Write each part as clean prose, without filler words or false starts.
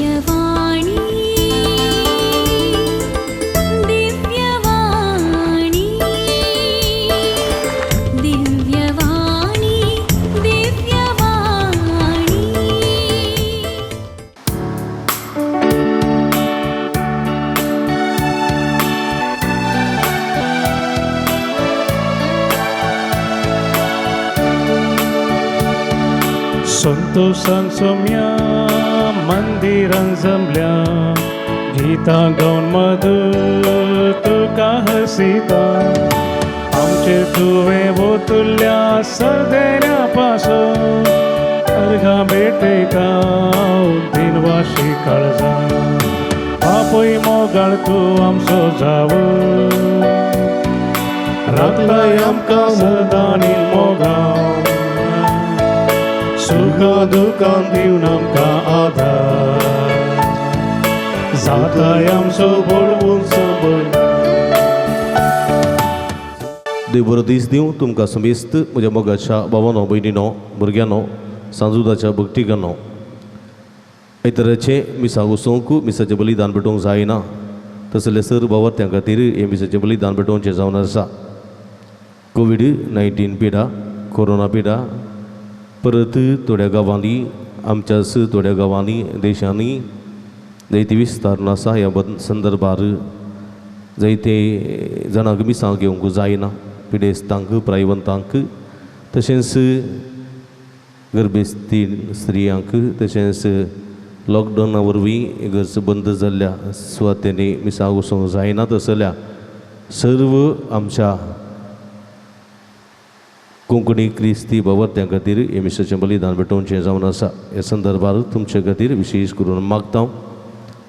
दिव्यवाणी दिव्यवाणी दिव्यवाणी दिव्यवाणी। संतोषान सोम्या मंदिरान जमल्या गीतां गावन मधुर तुका हसिता आमचे तुवें वोतुल्ल्या सदेऱ्या पासून अर्घां भेटयता दिनवाशी काळजा बापूय मोगाळ तूं आमचो जावं राखलाय आमकां सदां मोगान सुखा दुखान दिवन आमकां आधार जाताय आमचो बळवून सबळ। देव बरो दीस दिवं तुमकां समेस्त म्हज्या मोगाच्या भावानो भयणीनो भुरग्यांनो सांजुदाच्या भक्तिकांनो। आयताराचें मिसाक वचूंक मिसाचें बलिदान भेटोवंक जायना तसले सर भावार्थ्यां खातीर हें मिसाचें बलिदान भेटोवचें जावन आसा। कोवीड 19 पिडा, कोरोना पिडा परत थोड्या गांवांनी आमच्याच थोड्या गांवांनी देशांनी जायते विस्तार आसा। ह्या संदर्भार जायते जाणांक मिसां घेवंक जायना, पिडेस्तांक प्रायवंतांक तशेंच गर्भेस्ती स्त्रियांक तशेंच लॉकडावना वरवीं इगर्ज बंद जाल्ल्या सुवातेंनी मिसां वचूंक जायना तसल्या सर्व आमच्या कोंकणी क्रिस्ती भावार्थ्यां खातीर हें मिसाचें बलिदान भेटोवचें जावन आसा। ह्या संदर्भार तुमचे खातीर विशेश करून मागता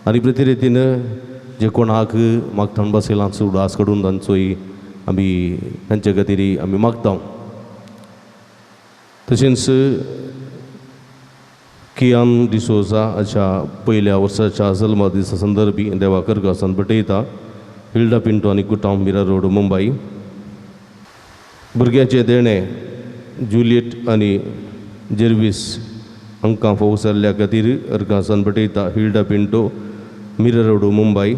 आनी प्रती रितीन जे कोणाक मागता बसयलां उडास काडून तांचोय आमी तांचे खातीर आमी मागता। तशेंच कियान डिसोजा हाच्या पयल्या वर्साच्या जल्मा दिसा संदर्भी देवा करगासान भेटयता। हिल्डा पिंटो आनी कुटाम, मिरा रोड, मुंबई। भुरग्याचें देणें जुलियट आनी जेर्वीस हांकां फावो जाल्ल्या खातीर अर्गासान भेटयता। हिल्डा पिंटो, मिरा रोड, मुंबई।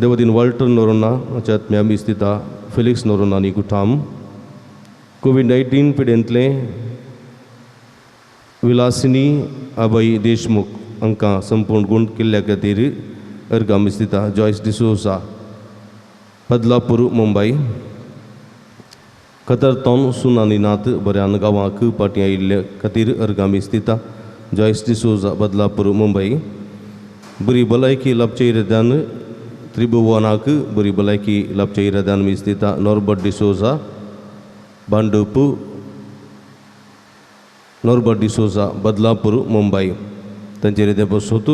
देवदीन वाल्टर नोरोना हाच्या आत्म्या मीस दिता। फेलिक्स नोरोना आनी कुठाम। कोवीड 19 पिडेंतलें विलासिनी आबाई देशमुख हांकां संपूर्ण गुण केल्ल्या खातीर अर्गां मीस दिता। जॉयस डिसोजा, बदलापूर, मुंबई। कतरतोन सुनानी नाथ बऱ्यान गांवाक पाटी आयिल्ले खातीर अर्गां मीस दिता। जॉयस डिसोजा, बदलापूर, मुंबई। बरी भलायकी लाभच्या इराद्यान त्रिभुवनाक बरी भलायकी लाभच्या इराद्यान मीस दिता। Norbert D'Souza, Bhandup, Norbert D'Souza, Badlapur, Mumbai. तांचे रिते बसोत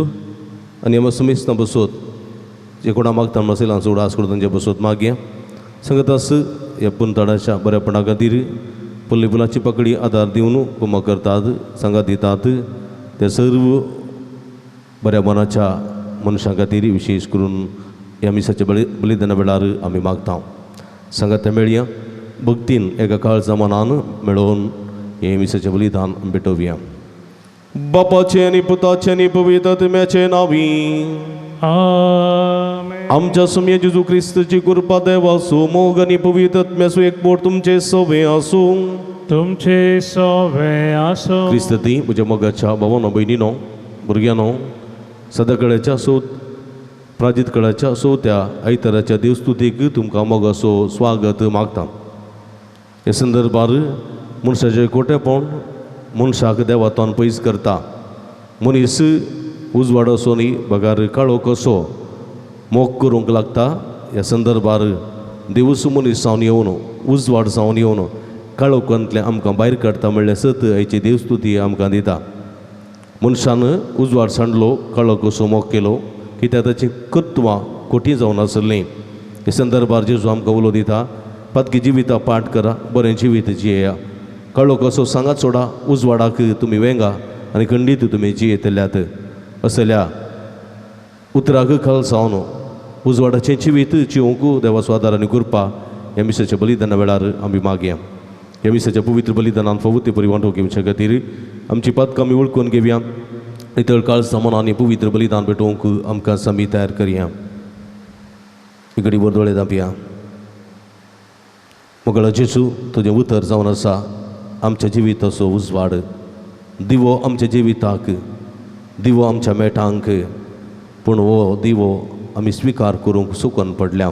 आनी आमी समेस्तां बसोत जे कोणा मागता आसेल हांचो उडास करून तांचे बसोत मागया संगतास ह्या पुंतडाच्या बऱ्यापणा खातीर पल्ली फुलाची पाकळी आदार दिवन कुमा करतात सांगात दितात ते सर्व बऱ्या मनाच्या मनशां खातीर विशेश करून ह्या मिसाच्या बलिदाना वेळार आमी मागता। सांगात मेळया भक्तीन एका काळजा मनान मेळोवन हें मिसाचें बलिदान भेटोवया। बापाचें आनी पुताचें आनी पवित्र आत्म्याचें नांवी आमेन। आमच्या सुम्या जेजू क्रिस्ताची कृपा देवाचो मोग आनी पवित्र आत्म्याचो एकवट तुमचे सवे आसूं। तुमचे सवे आसूं। क्रिस्ती म्हज्या मोगाच्या भावानो भयणीनो भुरग्यांनो सदाकळ्याच्या सो प्राजीत कळाच्या सो त्या आयताराच्या देवस्तुतीक तुमकां मोगाचो स्वागत मागता। ह्या संदर्भार मनशाचें कोटेपण मनशाक देवातोन पयस करता। मनीस उजवाड असो न्ही बगार काळो कसो मोग करूंक लागता। ह्या संदर्भार देवूस मनीस जावन येवन उजवाड जावन येवन काळोखांतलें आमकां भायर काडटा म्हणल्यार सत आयची देवस्तुती आमकां दिता। मनशान उजवाड सांडलो काळो कसो मोग केलो कित्याक ताचीं कर्तवां खोटी जावन आसलीं। ह्या संदर्भार जेजू आमकां उलो दिता पातकी जिविता पाठ करा बरें जिवीत जियेया काळो कसो सांगात सोडा उजवाडाक तुमी वेंगा आनी खंडीत तुमी जियेतल्यात असल्या उतराक खाल जावन उजवाडाचें जिवीत जिवंक देवाचो आदार आनी कृपा ह्या मिसाच्या बलिदाना वेळार आमी मागया। ह्या मिसाच्या पवित्र बलिदानान फावो ते परी वांटो घेवचे खातीर आमची पातकां आमी वळखून घेवया नितळ काळजां मनांनी पवित्र बलिदान भेटोवंक आमकां समी तयार करया. इकडे दोळे दापया. मोगळा जेजू, तुजें उतर जावन आसा आमच्या जिविताचो उजवाड, दिवो आमच्या जिविताक, दिवो आमच्या मेटांक. पूण हो दिवो आमी स्विकार करूंक चुकून पडल्या.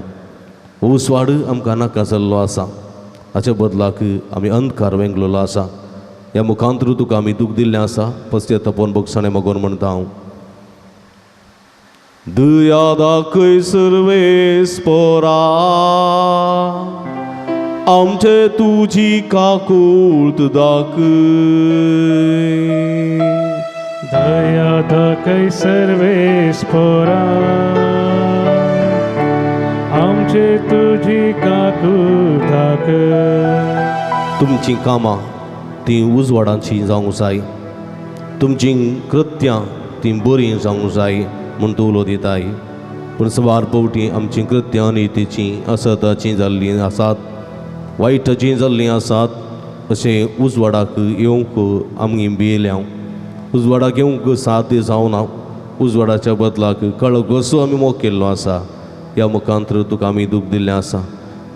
हो उजवाड आमकां नाका जाल्लो आसा. हाच्या बदलाक आमी अंधकार वेंगलेलो आसा. ह्या मुखांतरू तुका आमी दूख दिल्लें आसा. पश्चातापोवन भोगसणें मागून म्हणटा हांव. दया दाखय सर्वेस्पोरा, आमचे तुजी काकूळत दाखय. दया दाखय सर्वेस्पोरा, आमचे तुजी काकूळ दाखय. तुमचीं कामां तीं उजवाडांची जावंक जाय, तुमचीं कृत्यां तीं बरीं जावंक जाय म्हूण तूं उलो दिताय. पूण सवार पावटी आमचीं कृत्यां अनितीचीं, असताचीं जाल्लीं आसात, वायटाचीं जाल्लीं आसात. अशें उजवाडाक येवंक आमी भियेल्या. उजवाडाक येवंक साध्य जावना. उजवाडाच्या बदलाक कळगसो आमी मोग केल्लो आसा. ह्या मुखांतर तुका आमी दूख दिल्लें आसा.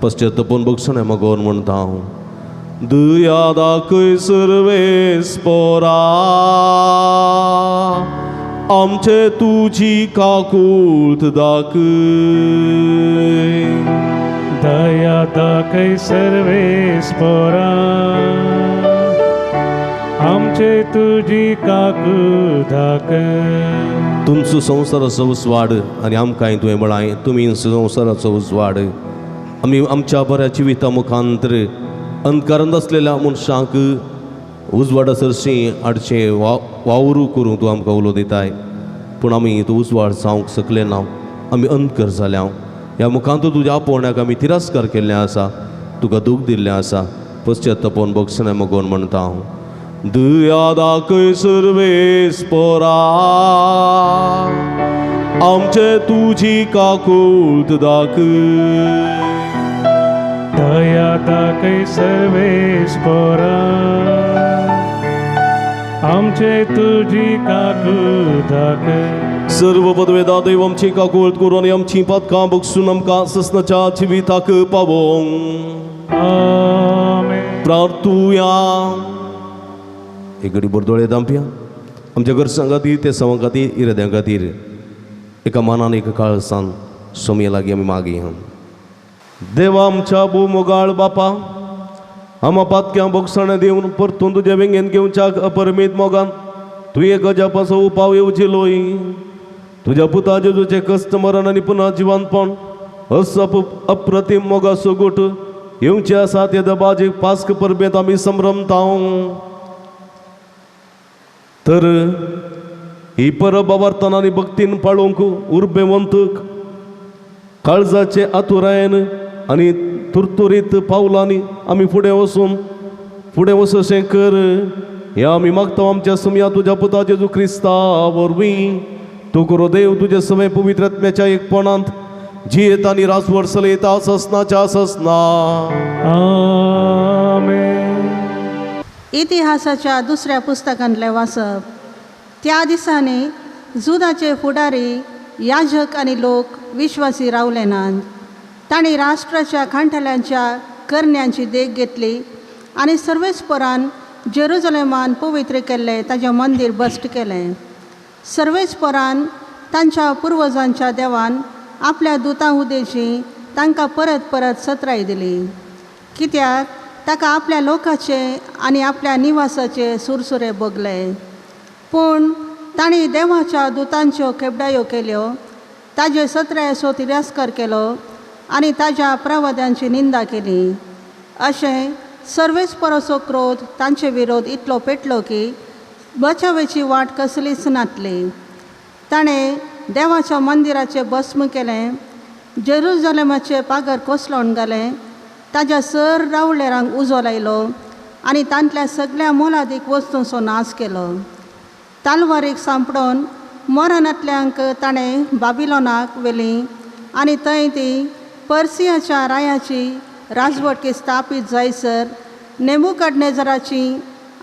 पश्चातापोवन भोगसणें मागोवन म्हणटा हांव. दया दाखय सर्वेस्पोरा, आमचे तुजी काकूळत दाखय. दया दाखय सर्वेस्पोरा, आमचे तुजी काकूळ दाखय. तुमचो संवसाराचो उजवाड आनी आमकांय तुवें म्हळां तुमी संवसाराचो उजवाड. आमी आमच्या बऱ्या जिविता मुखांतर अंधकारांत आसलेल्या मनशांक उजवाडा सरशीं हाडचें वावरू करूंक तूं आमकां उलो दिताय. पूण आमी तूं उजवाड जावंक शकले ना. आमी अंधकर जाल्या. ह्या मुखांत तुज्या आपोवण्याक आमी तिरस्कार केल्लें आसा, तुका दूख दिल्लें आसा. पश्चातापोवन भोगसणें मागोवन म्हणटा हांव. दया दाखय सर्वेस्पोरा, आमचे तुजी काकूळत दाखय. दया दाखय सर्वेस्पोरा, आमचे तुजी काकूळ दाखय. सर्व पदवेदा देव आमची काकूळत करून आनी आमची पातकां बगसून आमकां ससनाच्या जिविताक पावोवंक. आमेन. प्रार्थुया. एक घडी भर दोळे दांपया. आमच्या घरसां खातीर, ते सवां खातीर, इराद्यां खातीर एका मनान एका काळसान सोमये लागीं आमी मागया. देवा आमच्या भोव मोगाळ बापा, आमा पातक्यां भोगसणें दिवन परतून तुज्या वेंगेन घेवच्याक अपरमीत मोगान तूं एक अजापाचो उपाव येवजिलोय. तुज्या पुता जेजूचें कश्ट मरण आनी पुनः जिवंतपण असो अप्रतीम मोगाचो गोट येवचे आसा ते दबाजीक पास्क परबेंत आमी संभ्रमताव. तर ही परब आवर्तन आनी भक्तीन पाळोवंक उर्बेवंत काळजाचे आतुरायेन आनी तुरतुरीत पावलांनी आमी फुडें वचून फुडें वचशें कर. ह्या आमी मागता आमच्या सुमया तुज्या पुता जेजू क्रिस्ता वरवीं. तूं करो देव तुजे सगळे पवित्र आत्म्याच्या एकपणांत जियेत आनी राजवट चलयता ससनाच्या ससना. आमेन. इतिहासाच्या दुसऱ्या पुस्तकांतलें वाचप. त्या दिसांनी जुदाचे फुडारी, याजक आनी लोक विश्वासी रावले नात. तांणी राष्ट्राच्या खांठाल्यांच्या करण्यांची देख घेतली आनी सर्वेस्परान जेरुजलेमान पवित्र केल्लें ताजें मंदीर भश्ट केलें. सर्वेस्परान तांच्या पुर्वजांच्या देवान आपल्या दुतां उदेशी तांकां परत परत सत्राय दिली, कित्याक ताका आपल्या लोकाचे आनी आपल्या निवासाचे सुरसुरे भोगले. पूण तांणी देवाच्या दुतांच्यो खेबडायो केल्यो, ताजे सत्रायाचो तिरस्कार केलो आनी ताज्या प्रवाद्यांची निंदा केली. अशें सर्वेस्पराचो क्रोध तांचे विरोध इतलो पेटलो की बचावेची वाट कसलीच नातली. ताणें देवाच्या मंदिराचें भस्म केलें, जेरुजलेमाचें पागर कोसळोन घालें, ताज्या सर रावळेरांक उजो लायलो आनी तांतल्या सगळ्या मोलादीक वस्तूंचो नाश केलो. तालवारीक सांपडोन मरणांतल्यांक ताणें बाबिलोनाक व्हेलीं आनी थंय ती पर्सियाच्या रायाची राजवटकी स्थापीत जायसर नेबुकडनेजराची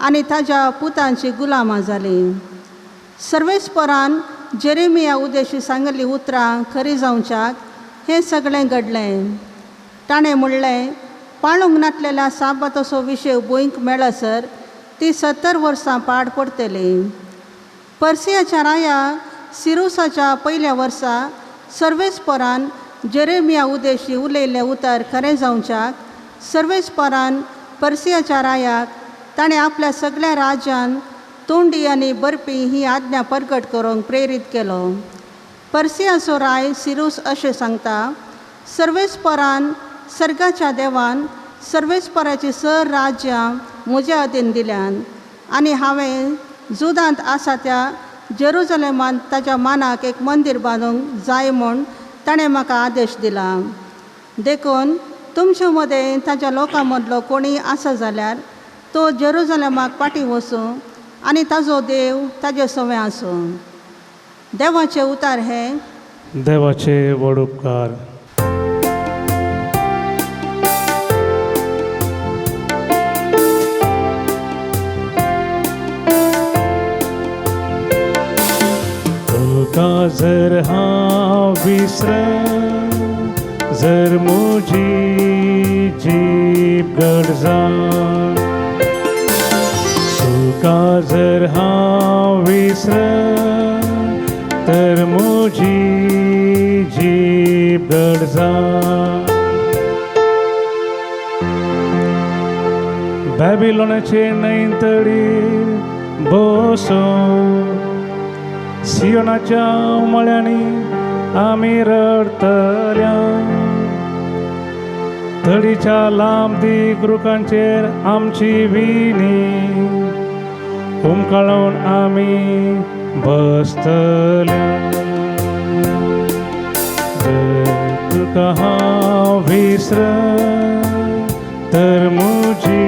आनी ताज्या पुतांची गुलामां जालीं. सर्वेस्परान जेरेमिया उदेशी सांगल्लीं उतरां खरीं जावच्याक हें सगळें घडलें. ताणें म्हणलें, पाळूंक नातलेल्या साबाताचो विशय भुंयक मेळसर ती 70 वर्सां पाड पडटली. पर्सियाच्या राया सिरुसाच्या पयल्या वर्सा सर्वेस्परान जेरेमिया उदेशी उलयल्लें उतर खरें जावच्याक सर्वेस्परान पर्सियाच्या रायाक ताणें आपल्या सगळ्या राज्यान तोंडी आनी बरपी ही आज्ञा परगट करूंक प्रेरीत केलो. पर्सियाचो राय सिरूस अशें सांगता, सर्वेस्परान सर्गाच्या देवान सर्वेस्पराची सर राज्यां म्हज्या अधीन दिल्यान आनी हांवें जुदांत आसा त्या जेरुजलेमांत ताच्या मानाक एक मंदीर बांदूंक जाय म्हूण ताणें म्हाका आदेश दिला. देखून तुमचे मदें ताच्या लोकां मदलो कोणीय आसा जाल्यार तो जेरुजलेमाक फाटीं वचूं आनी ताजो देव ताजे सवें आसूं. देवाचे उतार हे. देवाचे व्हड उपकार. तुका जर हांव विसर जर म्हजी जीब गरजा, तुका जर हांव विसर तर म्हजी जीब गरजा. बॅबिलोनाचे न्हंयतडीर बसून सियोनाच्या मळ्यांनी आमी रडतल्या, तडीच्या लांब दीग रुखांचेर आमची विणी हुमकळोवन आमी बसतल्या. जर तुका हांव विसर तर म्हजी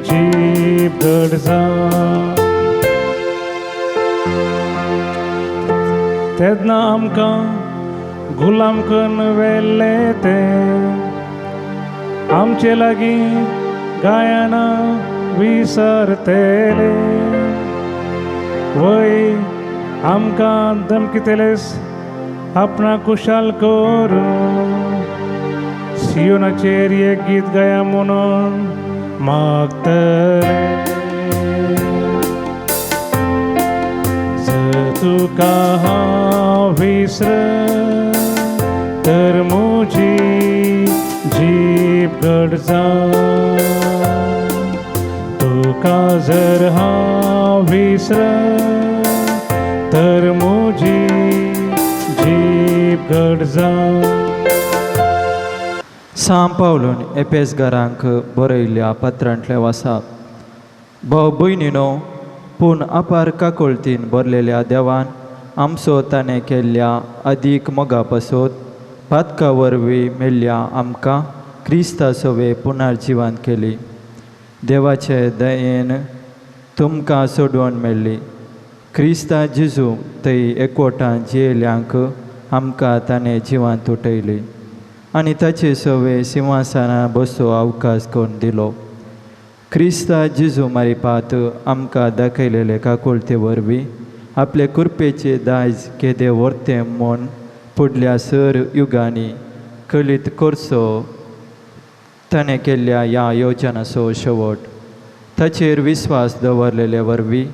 जीब गरजा. तेन्ना आमकां गुलाम कन्न व्हेल्ले ते आमचे लागीं गायनां विसरतले, वय आमकां धमकितलेस आपणाक खुशाल करूं सियोनाचेर एक गीत गाया म्हणून मागतले. जर तुका हांव विसर तर म्हजी जीब गरजा, तुका जर हांव विसर तर म्हजी जीब गरजा. सांव पावलून एपेसगारांक बरयल्ल्या पत्रांतलें वाचप. भाव भयणीनो, पूण अपार काकुळतीन भरलेल्या देवान आमचो ताणें केल्ल्या अदीक मोगा पासत पातका वरवीं मेल्ल्या आमकां क्रिस्ता सवे पुनर्जिवन केली. देवाचे दयेन तुमकां सोडोवन मेळ्ळी. क्रिस्ता जेजू थंय एकवटान जियेल्यांक आमकां ताणें जिवांत उठयली आनी ताचे सवे सिंहासना बसो अवकाश करून दिलो. क्रिस्ता जेजू मारिपात आमकां दाखयलेले काकुळते वरवीं आपले कृपेचे दायज केदें व्हरतें म्हूण फुडल्या सर युगांनी कळीत करचो ताणें केल्ल्या ह्या योजनाचो शेवट. ताचेर विस्वास दवरलेले वरवीं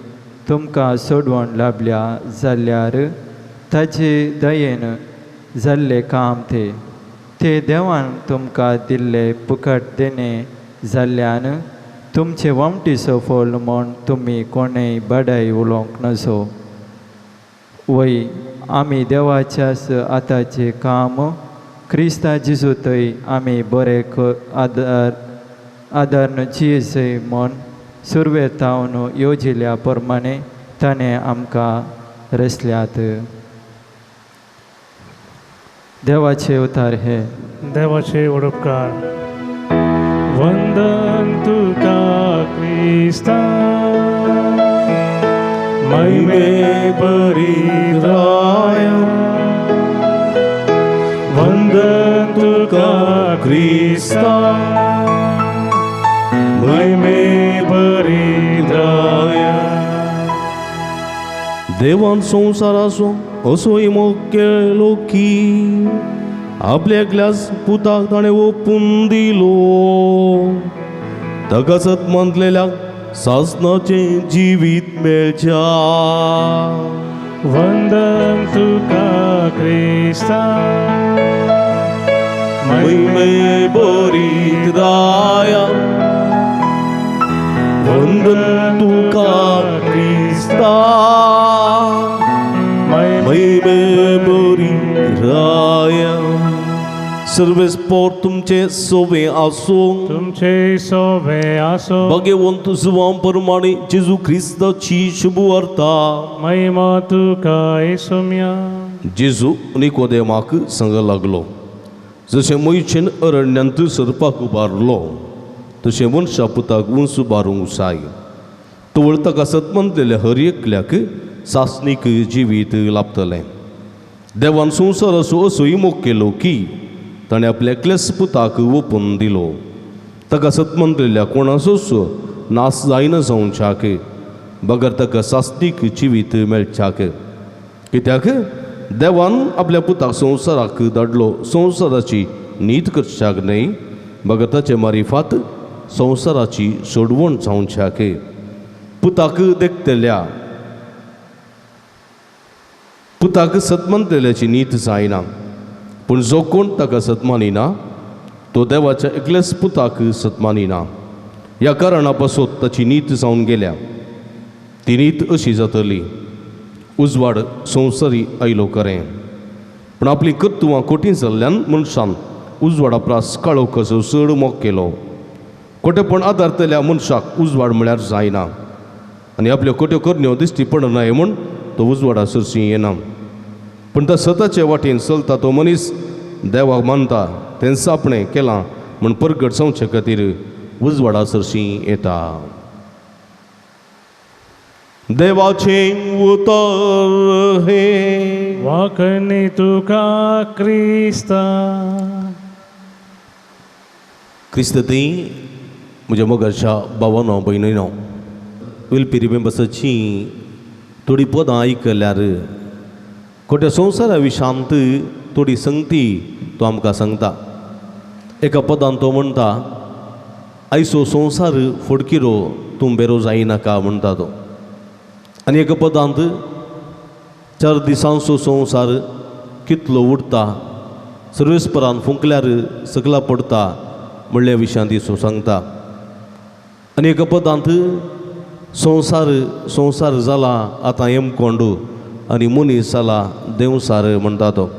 तुमकां सोडवण लाभल्या जाल्यार ताचे दयेन जाल्लें काम तें ते देवान तुमकां दिल्ले फुकट देणें जाल्ल्यान तुमचे वामटीचो फळ म्हूण तुमी कोणेय बडाय उलोवंक नजो. वय आमी देवाच्याच आताचें काम क्रिस्ता जेजू थंय आमी बरें आदार आदार जियेजय म्हूण सुरवेतावन येवजिल्या प्रमाणे ताणें आमकां रचल्यात. देवाचे उतार हे. देवाचे व्हड उपकार. वंदन तुका क्रिस्ता महिमे परित्राया, वंदन तुका क्रिस्ता महिमे परित्राया. देवान संवसाराचो असोय मोग केलो की आपल्या एकल्याच पुताक ताणें ओपून दिलो, ताका सतमांतलेल्याक सासणाचें जिवीत मेळच्या. वंदन तुका क्रिस्ता, महिमे बरीत राया. वंदन तुका क्रिस्ता, महिमे बरीत राया. सर्वेस्पोर तुमचे सोवे आसूं, तुमचे सोवे आसो. भगवंत जुवां प्रमाणे जेजू क्रिस्ताची शुभ वार्ता. महिमा तुका येसुम्या. जेजू निकोदेमाक सांग लागलो, जशें मोयचेन अरण्यांत सरपाक उबारलो तशें मनशा पुताक उंच उबारूंक जाय. तवळ ताका सतमंतलेल्या हर एकल्याक सासणीक जिवीत लाभतलें. देवान संवसाराचो असोय मोग केलो की ताणें आपल्या एकल्याच पुताक ओपून दिलो, ताका सतमंतलेल्या कोणाचोच नाश जायना जावच्याक बगर ताका सासणीक जिवीत मेळच्याक. कित्याक देवान आपल्या पुताक संवसाराक धाडलो संवसाराची नीत करच्याक न्हय, बगर ताचे मारिफात संवसाराची सोडवण जावच्याक. पुताक देखतल्या पुताक सतमानतल्याची नीत जायना, पूण जो कोण ताका सतमानिना तो देवाच्या एकल्याच पुताक सतमानिना. ह्या कारणा पासत ताची नीत जावन गेल्या. ती नीत अशी जातली, उजवाड संवसारी आयलो खरें, पूण आपलीं कर्तुवां कोटीं जाल्ल्यान मनशान उजवाडा प्रास काळोखाचो चड मोग केलो. खोटेपण आदारतल्या मनशाक उजवाड म्हळ्यार जायना आनी आपल्यो खोट्यो करण्यो दिश्टी पडनाय म्हूण तो उजवाडा सरशी येना. पूण तो सताचे वाटेन चलता तो मनीस देवाक मानता तेंच आपणें केलां म्हूण परगट जावचे खातीर उजवाडा सरशी येता. देवाचें उतर हें. वाकणी तुका क्रिस्ता. क्रिस्त ती म्हज्या मोगाच्या भावानो भयणीनो, विल्पी रिमेंबर्साची थोडी पदां आयकल्यार खोट्या संवसारा विशांत थोडी संगती तो आमकां सांगता. एका पदान तो म्हणटा, आयचो संवसार फोडकिरो तूं बेरो जायनाका म्हणटा तो. आनी एका पदांत चार दिसांचो संवसार कितलो उडटा, सर्वेस्परान फुंकल्यार सगला पडटा म्हणल्या विशयांत दिसो सांगता. आनी एका पदांत संवसार संवसार जाला आतां येमकोंड आनी मनीस जाला देंवसार म्हणटा तो.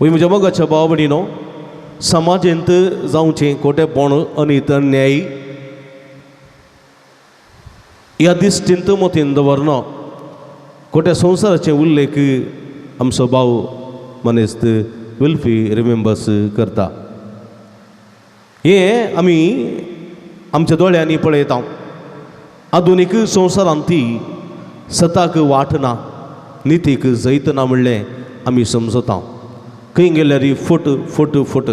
वय म्हज्या मोगाच्या भाव भयणीनो, समाजेंत जावचें खोटेपण अनीत अन्याय ह्या दिश्टींत मतीन दवरना. खोट्या संवसाराचे उल्लेख आमचो भाव मनेस्त विल्फी रिमेंबर्स करता. हें आमी आमच्या दोळ्यांनी पळयता. आधुनीक संवसारांत ती सताक वाट ना, नितीक जैत ना म्हणलें आमी समजता. खंय गेल्यार फट फट फट,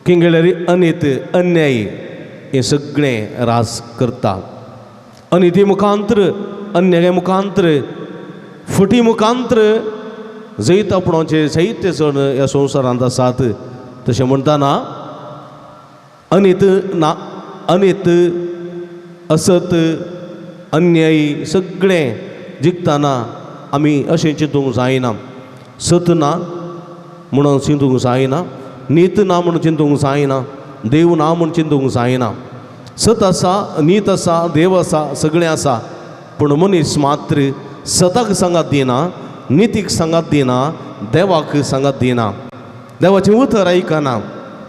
खंय गेल्यार अनीत अन्याय हें सगळें राज करता. अनिती मुखांत्र, अन्याय मुखांत्र, फटी मुखांत्र जैत आपणाचे जायते जण ह्या संवसारांत आसात. तशें म्हणटाना अनीत ना, अनीत असत अन्याय सगळें जिखतना आमी अशें चिंतूंक जायना. सत ना म्हणून चिंतूंक जायना, नीत ना म्हणून चिंतूंक जायना, देव ना म्हूण चिंतूंक जायना. सत आसा, नीत आसा, देव आसा, सगळें आसा, पूण मनीस मात्र सताक सांगात दिना, नितीक सांगात दिना, देवाक सांगात दिना, देवाचें उतर आयकना,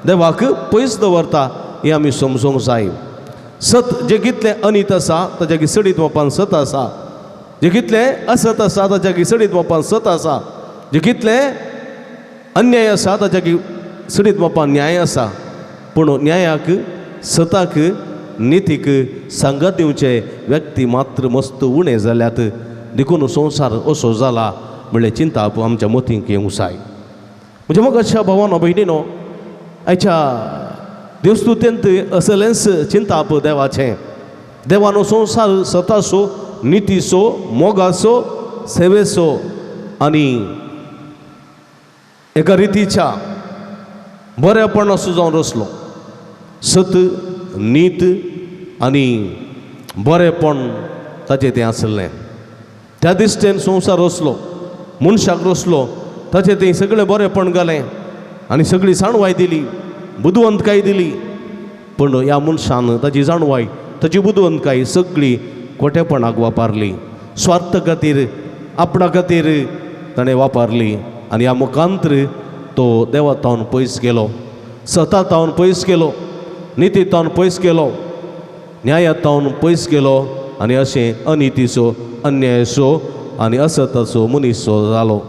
देवाक पयस दवरता. हें आमी समजूंक जाय. सत जें कितलें अनीत आसा ताच्या सडीत मोपान सत आसा, जें कितलें असत आसा ताच्या सडीत मोपान सत आसा, जें कितलें अन्याय आसा ताच्या सडीत मोपान न्याय आसा. पूण न्यायाक, सताक, नितीक सांगात दिवचे व्यक्ती मात्र मस्त उणें जाल्यात. देखून संवसार असो जाला म्हणल्यार चिंता आमच्या मतींक येवंक जाय. म्हज्या मोगाच्या भावानो भयणीनो, आयच्या देवस्तुतेंत असलेंच चिंताप देवाचें. देवानो संवसार सताचो, नितीचो, मोगाचो, सेवेचो आनी एका रितीच्या बरेपणाचो जावन रचलो. सत, नीत आनी बरेपण ताचें तें आसलें. त्या दिश्टेन संवसार रचलो, मनशाक रचलो, ताचें तें सगळें बरेपण घालें आनी सगळी जाणवाय दिली, बुदवंतकाय दिली. पूण ह्या मनशान ताची जाणवाय, ताची बुदवंतकाय सगळी खोटेपणाक वापरली, स्वार्थ खातीर, आपणा खातीर ताणें वापरली आनी ह्या मुखांतर तो देवा तावन पयस गेलो, सता तावन पयस गेलो, निती तावन पयस गेलो, न्याया तावन पयस गेलो आनी अशें अनितीचो, अन्यायाचो आनी असताचो मनीसो जालो.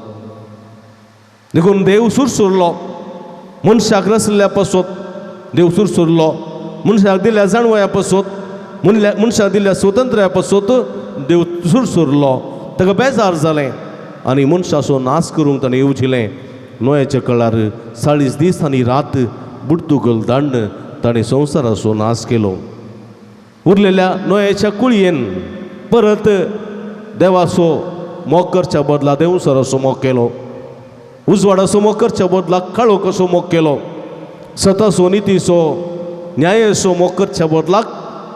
देखून देव सुरसुरलो मनशाक रचल्ल्या पासत, देव सुरसुरलो मनशाक दिल्ल्या जाणवया पासत, मनशाक दिल्ल्या स्वतंत्र्या पासत देव सुरसुरलो. ताका बेजार जालें आनी मनशाचो नाश करूंक ताणें येवजिलें. नोयाच्या कळार 40 दीस आनी रात बुडतुगल दांड ताणें संवसाराचो नाश केलो. उरलेल्या नोयाच्या कुळयेन परत देवाचो मोग करच्या बदला देवसराचो मोग केलो, उजवाडाचो मोग करच्या बदला काळोखाचो मोग केलो, सताचो, नितीचो, न्यायाचो मोग करच्या बदलाक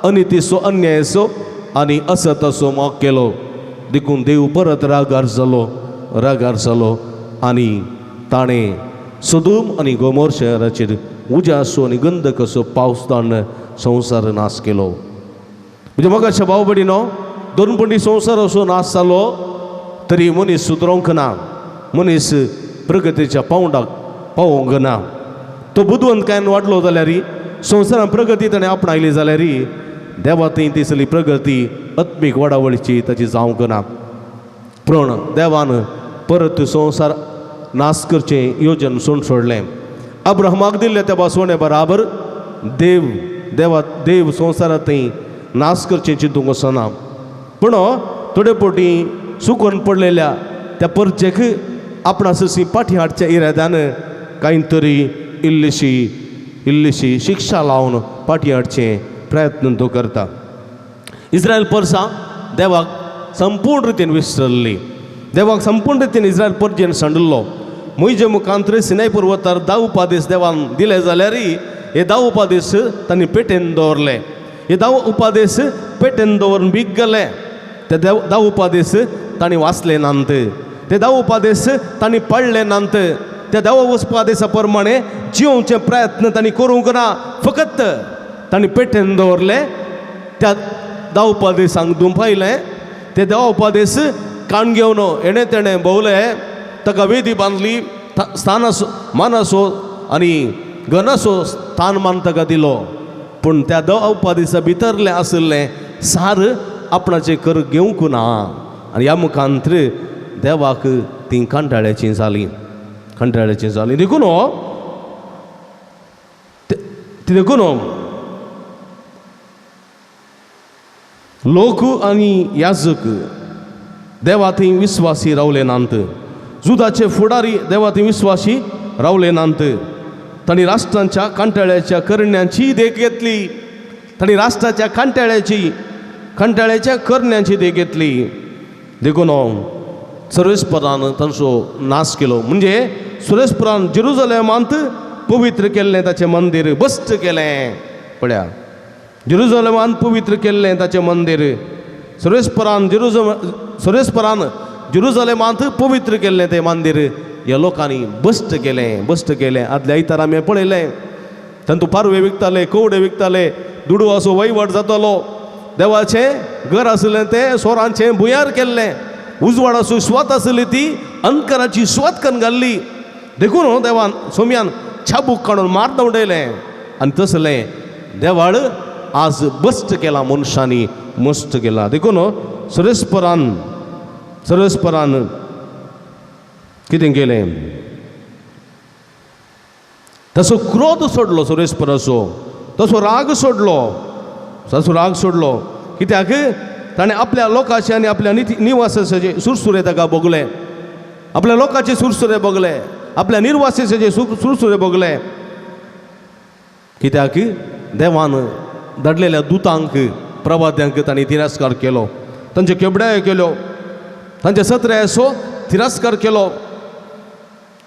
अनितीचो, अन्यायाचो आनी असताचो मोग केलो. देखून देव परत रागार जालो, रागार जालो आनी ताणें सदूम आनी गोमोर शहराचेर उज्याचो आनी गंधकाचो पावस धाडून संवसार नाश केलो. म्हणजे मोगाच्या भाव भयणीनो, दोन पणटी संवसाराचो नाश जालो तरी मनीस सुदरोंक ना, मनीस प्रगतीच्या पावंडाक पावोंक ना. तो बुदवंतकायेन वाडलो जाल्यार, संवसारान प्रगती ताणें आपणायली जाल्यार देवा थंय दिसली प्रगती आत्मीक वाडावळीची ताची जावंक ना. पूण देवान परत संवसार नाश करचें योजन सोड सोडलें. अब्राहमाक दिल्ले त्या बसवणे बराबर देव देवा देव संवसारांत थंय नाश करचें चिंतूंक वचना. पूण थोडे फावटी सुकून पडलेल्या त्या परचेक आपणा सशी पाठी हाडच्या इराद्यान कांय तरी इल्लीशी इल्लीशी शिक्षा लावन पाठी हाडचें प्रयत्न तो करता. इस्रायल परसां देवाक संपूर्ण रितीन विसरली, देवाक संपूर्ण रितीन इस्रायल परजेन सांडिल्लो. म्हजे मुखांतर सिनाय पर्वतार 10 उपादेश देवान दिले जाल्यार हे 10 उपादेश तांणी पेटेन दवरले. हे 10 उपादेश पेटेन दवरून बीग गेले. ते 10 उपादेश तांणी वाचले नात, ते 10 उपादेश तांणी पडले नात. त्या 10 उपादेशा प्रमाणे जिवचे प्रयत्न तांणी करूंक ना, फकत तांणी पेटेन दवरले. त्या 10 उपादेशांक दुंपायलें. ते 10 उपादेश काण घेवन हेणें तेणें भोवले, ताका वेदी बांदली, स्थानाचो मानाचो आनी गणाचो स्थान मान ताका दिलो. पूण त्या 10 उपादेशा भितरलें आशिल्लें सार आपणाचें कर घेवंक ना आनी ह्या मुखांतर देवाक ती कंटाळ्याची जाली, कंटाळ्याची जाली. देखून देखून लोक आनी याजक देवा थंय विस्वासी रावले नात. जुदाचे फुडारी देवा थंय विस्वासी रावले नात. तांणी राष्ट्रांच्या कांटाळ्याच्या करण्यांची देख घेतली, तांणी राष्ट्राच्या कांटाळ्याच्या करण्यांची देख घेतली. देखून सर्वेस्परान तांचो नाश केलो. म्हणजे सर्वेस्परान जेरुजलेमांत पवित्र केल्लें ताचें मंदीर बस्ट केलें. पळया, जेरुजलेमांत पवित्र केल्लें ताचें मंदीर सर्वेस्परान सर्वेस्परान जेरुजलेमांत पवित्र केल्लें तें मंदीर ह्या लोकांनी बस्ट केलें, बस्ट केलें. आदल्या आयतारा आमी पळयलें, तांतू पारवे विकताले, कवडे विकताले, दुडवाचो वहिवाट जातालो. देवाचें घर आशिल्लें तें सोरांचें भुंयार केल्लें. उजवाडाचो स्वात आशिल्ली ती अंधकाराची स्वात करून घाल्ली. देखून देवान सोम्यान छाबूक काडून मार उडयलें आनी तसलें देवाळ आज बस्ट केला, मनशांनी मस्त केला. देखून सर्वेस्परान सर्वेस्परान कितें केलें, तसो क्रोध सोडलो सर्वेस्पराचो, तसो राग सोडलो, तसो राग सोडलो. कित्याक ताणें आपल्या लोकांचे आनी आपल्या निवासाचे सुरसुरे ताका भोगले, आपल्या लोकांचे सुरसुरे भोगले, आपल्या निर्वासिचे सुरसुरे भोगले. कित्याक देवान धाडलेल्या दुतांक प्रवाद्यांक तांणी तिरस्कार केलो, तांच्यो केबड्यायो केल्यो, तांच्या सत्र्याचो तिरस्कार केलो,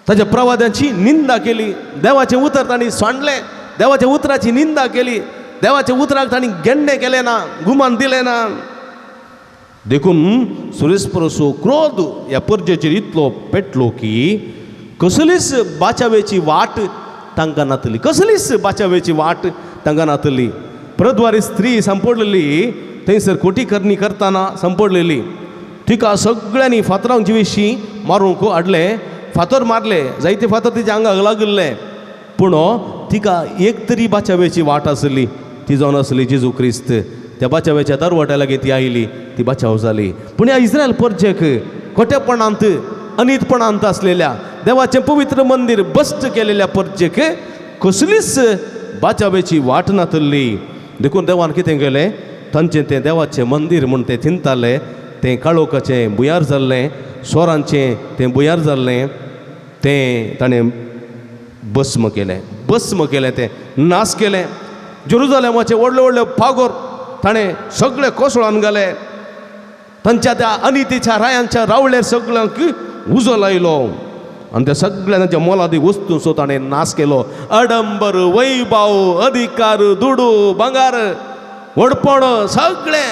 ताच्या प्रवाद्यांची निंदा केली, देवाचें उतर तांणी सांडलें, देवाच्या उतराची निंदा केली, देवाच्या उतराक तांणी गेंडे केलें ना, गुमान दिलें ना. देखून सुरेस्परसो क्रोध ह्या परजेचेर इतलो पेटलो की कसलीच बाचावेची वाट तांकां नातली, कसलीच बाचावेची वाट तांकां नातली. प्रद्वारी स्त्री सांपडलेली थंयसर कोटी करणी करतना सांपडलेली, तिका सगळ्यांनी फातरांक जिवेशी मारूंक हाडलें, फातर मारले, जायते फातर तिच्या आंगाक लागिल्ले, पूण तिका एक तरी बाचावेची वाट आसली, ती जावन आसली जेजू क्रिस्त. त्या बाचावेच्या दरवट्या लागीं ती आयली, ती बाचाव जाली. पूण ह्या इस्रायल परजेक खोटेपणांत अनीतपणांत आसलेल्या देवाचें पवित्र मंदीर बस्ट केलेल्या परजेक कसलीच बाचावेची वाट नातली. देखून देवान कितें केलें, तांचें तें देवाचें मंदीर म्हूण तें चिंताले, तें काळोखाचें भुंयार जाल्लें, स्वरांचें तें भुंयार जाल्लें, तें ताणें भस्म केलें, भस्म केलें, तें नाश केलें. जेरुजलेमाचे व्हडले व्हडले फागोर ताणें सगळे कोसळोन घाले, तांच्या त्या अनितीच्या रायांच्या रावळेर सगळ्यांक उजो लायलो आनी त्या सगळ्या तांच्या मोलादीक वस्तूंचो ताणें नाश केलो. अडंबर, वैभाव, अधिकार, दुडू, भांगार, व्हडपण, सगळें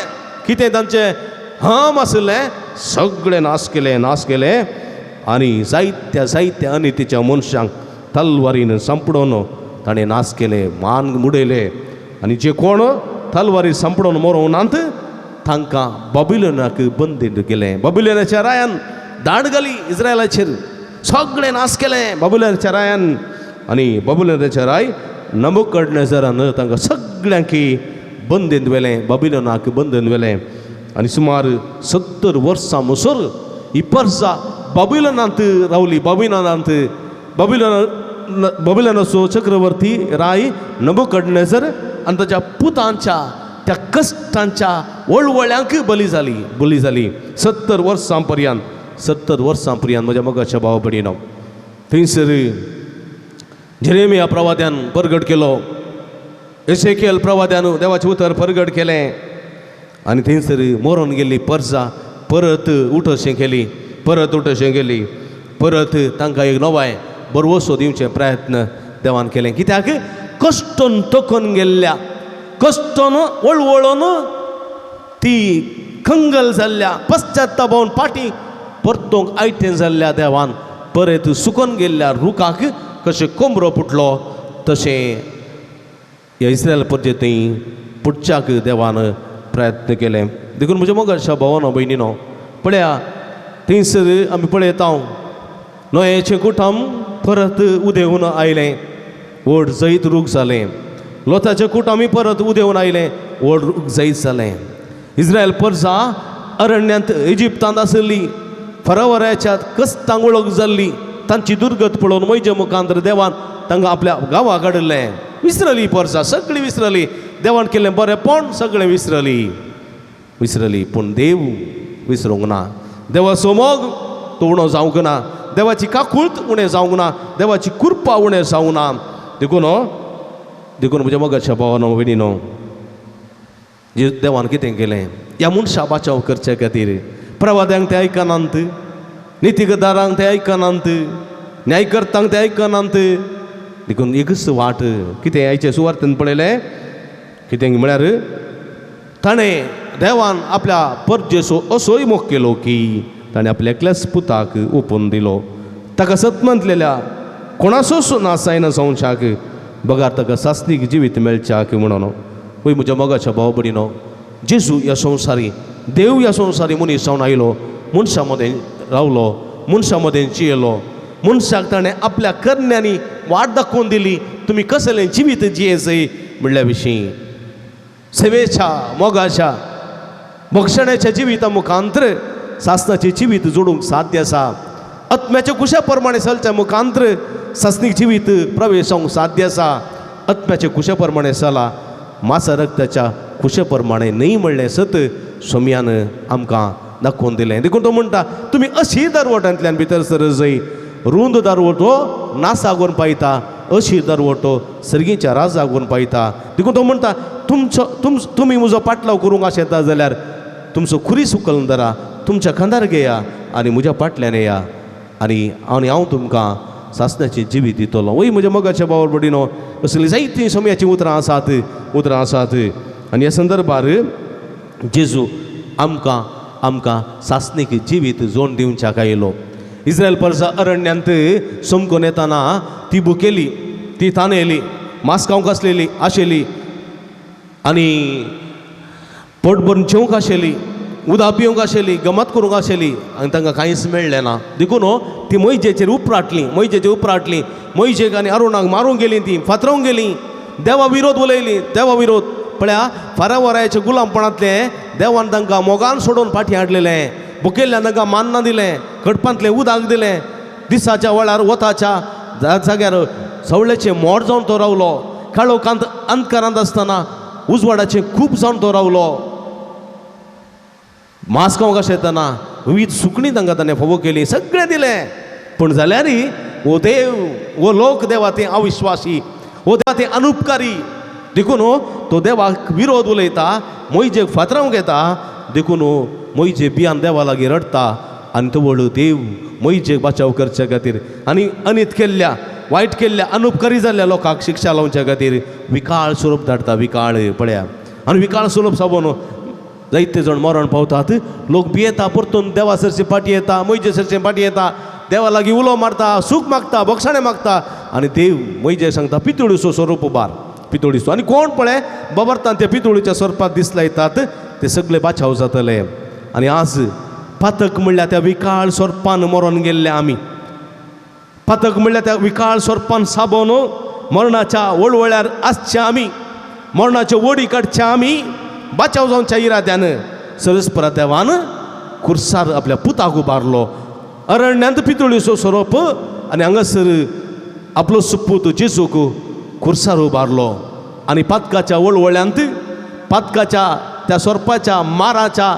कितें तांचें हम आशिल्लें सगळें नाश केलें, नाश केलें. आनी जायत्या जायत्या अनितीच्या मनशांक तलवारीन सांपडोवन ताणें नाश केले, मान उडयले. आनी जे कोण तलवारी सांपडोवन मरोंक नात तांकां बाबिलोनाक बंदीन केलें. बाबिलोनाच्या रायान दाड घाली इस्रायलाचेर, सगळें नाश केलें बाबिलोनाच्या रायान. आनी बाबिलोनाच्या राय नबूकदनेझरान तांकां सगळ्यांक बंदीन व्हेलें, बाबिलोनाक बंदीन व्हेलें. आनी सुमार 70 वर्सां मुसर ही परसा बाबिलोनांत रावली. बाबिलोनांत बाबिलोनाचो चक्रवर्ती राय नबूकदनेझर आनी ताच्या पुतांच्या त्या कश्टांच्या वळवळ्यांक बली जाली, बली जाली 70 वर्सां पर्यंत, 70 वर्सां पर्यंत. म्हज्या मोगाच्या भाव भयणीनो, थंयसर जेरेमिया प्रवाद्यान परगट केलो, एसेकियल प्रवाद्यान देवाचें उतर परगट केलें आनी थंयसर मरोन गेल्ली परजा परत उठशें केली, परत उठशें केली, परत तांकां एक नवाय बरवसो दिवचे प्रयत्न देवान केलें. कित्याक कश्टोन तोखून गेल्ल्या, कश्टोन वळवळोन ती कंगल जाल्ल्या, पश्चातापावन पाटी परतोंक आयतें जाल्ल्या देवान परत सुकोन गेल्ल्या रुखाक कशें कोमरो फुटलो तशें ह्या इस्रायल परजे थंय पुटच्याक देवान प्रयत्न केलें. देखून म्हज्या मोगाच्या भावानो भयणीनो, पळया थंयसर आमी पळयता नोयेचें कुटुंब परत उदेवन आयलें, व्हड जैत रूख जालें. लोताचें कुटुंबूय परत उदेवन आयलें, व्हड रूख जैत जालें. इस्रायल परजा अरण्यांत इजिप्तांत आसली, फरावराच्या कश्टांक वळख जाल्ली, तांची दुर्गत पळोवन मोयजे मुखांतर देवान तांकां आपल्या गांवाक हाडिल्लें. विसरली परजा, सगळीं विसरली, देवान केल्लें बरेंपण सगळें विसरली, विसरली. पूण देव विसरूंक ना, देवाचो मोग तो उणो जावंक ना, देवाची काकूळत उणें जावंक ना, देवाची कृपा उणें जावंक ना. देखून देखून म्हज्या मोगाच्या भावानो भयणीनो, जे देवान कितें केलें ह्या मनशा बाचाव करचे खातीर, प्रवाद्यांक ते आयकनात, नितीगदारांक ते आयकनात, न्यायकर्तांक ते आयकनात. देखून एकच वाट कितें आयचे सुवार्थेन पळयलें कितें म्हळ्यार ताणें देवान आपल्या परजेचो असोय मोग केलो की ताणें आपल्या एकल्याच पुताक ओपून दिलो, ताका सतमंतलेल्या कोणाचोच ना जायना जावच्याक बगार ताका सासणीक जिवीत मेळच्याक म्हणून. वय म्हज्या मोगाच्या भाव भयणीनो, जेजू ह्या संवसारी देव ह्या संवसारी मनीस जावन आयलो, मनशां मदें रावलो, मनशां मदें जियेलो, मनशाक ताणें आपल्या करण्यांनी वाट दाखोवन दिली, तुमी कसलें जिवीत जियेजय म्हणल्या विशीं. सेवेच्या, मोगाच्या, भक्षणाच्या जिविता मुखांतर सासणाचें जिवीत जोडूंक साध्य आसा. आत्म्याच्या कुशा प्रमाणे चलच्या मुखांतर सासणीक जिवीत प्रवेश जावंक साध्य आसा. आत्म्याच्या कुशा प्रमाणे चला, मासा रक्ताच्या कुशा प्रमाणे न्हय म्हणलें सत सोमयान आमकां दाखोवन दिलें. देखून तो म्हणटा, तुमी अशी दरवट्यांतल्यान भितर सर जय, रुंद दरवटो नासागून पायता, अशी दरवटो सर्गीच्या राजागून पायता. देखून तो म्हणटा, तुमचो तुम तुमी म्हजो पाटलाव करूंक आशेता जाल्यार तुमचो खुरीस उखलून धरा, तुमच्या खांदार घेया आनी म्हज्या फाटल्यान येया आनी आनी हांव तुमकां सासण्याचें जिवीत दितलो. वय म्हज्या मोगाच्या भाव भयणीनो, असलीं जायतीं सोम्याचीं उतरां आसात, उतरां आसात. आनी ह्या संदर्भार जेजू आमकां आमकां सासणीक जिवीत जोड दिवच्याक आयलो. इस्रायल परसा अरण्यांत समकोन येताना ती भुकेली, ती तानेली, मांस खावंक आसलेली आशिल्ली आनी पोट भरून जेवंक आशिल्ली, उदक पिवंक आशिल्ली, गमत करूंक आशिल्ली आनी तांकां कांयच मेळ्ळें ना. देखून ती मोयजेचेर उपराटली, मोयजेचेर उपराटली, मोयजेक आनी अरुणाक मारूंक गेलीं, ती फातरावंक गेलीं, देवा विरोध उलयली, देवा विरोध. पळया फारावरायाच्या गुलामपणांतलें देवान तांकां मोगान सोडून फाटीं हाडलेलें, भुकेल्ल्यान तांकां मान्ना दिलें, कडपांतलें उदक दिलें, दिसाच्या वेळार वताच्या जाग्यार सवळेचें मोड जावन तो रावलो, काळोखांत अंधकारांत आसतना उजवाडाचें खूब जावन तो रावलो. मांस खावंक अशें येतना विवीध सुकणीं तांकां ताणें फावो केली, सगळें दिलें. पूण जाल्यार हो देव, हो लोक देवा ते अविश्वासी, हो देवा ते अनुपकारी. देखून तो देवाक विरोध उलयता, मोयजेक फातरावंक येता. देखून मोयजे बियान देवा लागीं रडटा आनी तो व्हड देव मोयजेक बाचाव करच्या खातीर आनी अनीत केल्ल्या, वायट केल्ल्या, अनुपकारी जाल्ल्या लोकांक शिक्षा लावच्या खातीर विकाळ स्वरूप धाडटा. विकाळ पळया आनी विकाळ स्वरूप साबोन जायते जाण मरण पावतात. लोक भियेता, परतून देवा सरचे फाटी येता, मोयजे सरचे फाटी येता, देवा लागीं उलो मारता, सूख मागता, बोगसाणें मागता आनी देव मोयजे सांगता पितुळीचो स्वरूप उबार, पितुळीचो. आनी कोण पळय बबरतान ते पितुळीच्या स्वरूपात दिसलायतात ते सगळे बाचाव जातले. आनी आज पातक म्हणल्यार त्या विकाळ सोरपान मरोन गेल्ले आमी, पातक म्हणल्यार त्या विकाळ सोरपान साबोन मरणाच्या वळवळ्यार आसच्या आमी, मरणाच्यो वडी काडच्या आमी, बाचाव जावच्या इराद्यान सरस्परा देवान खुर्सार आपल्या पुताक उबारलो. अरण्यांत पितुळीचो सोरोप आनी हांगासर आपलो सुपूत जेजूक खुर्सार उबारलो आनी पातकाच्या वळवळ्यांत पातकाच्या त्या सोरपाच्या माराच्या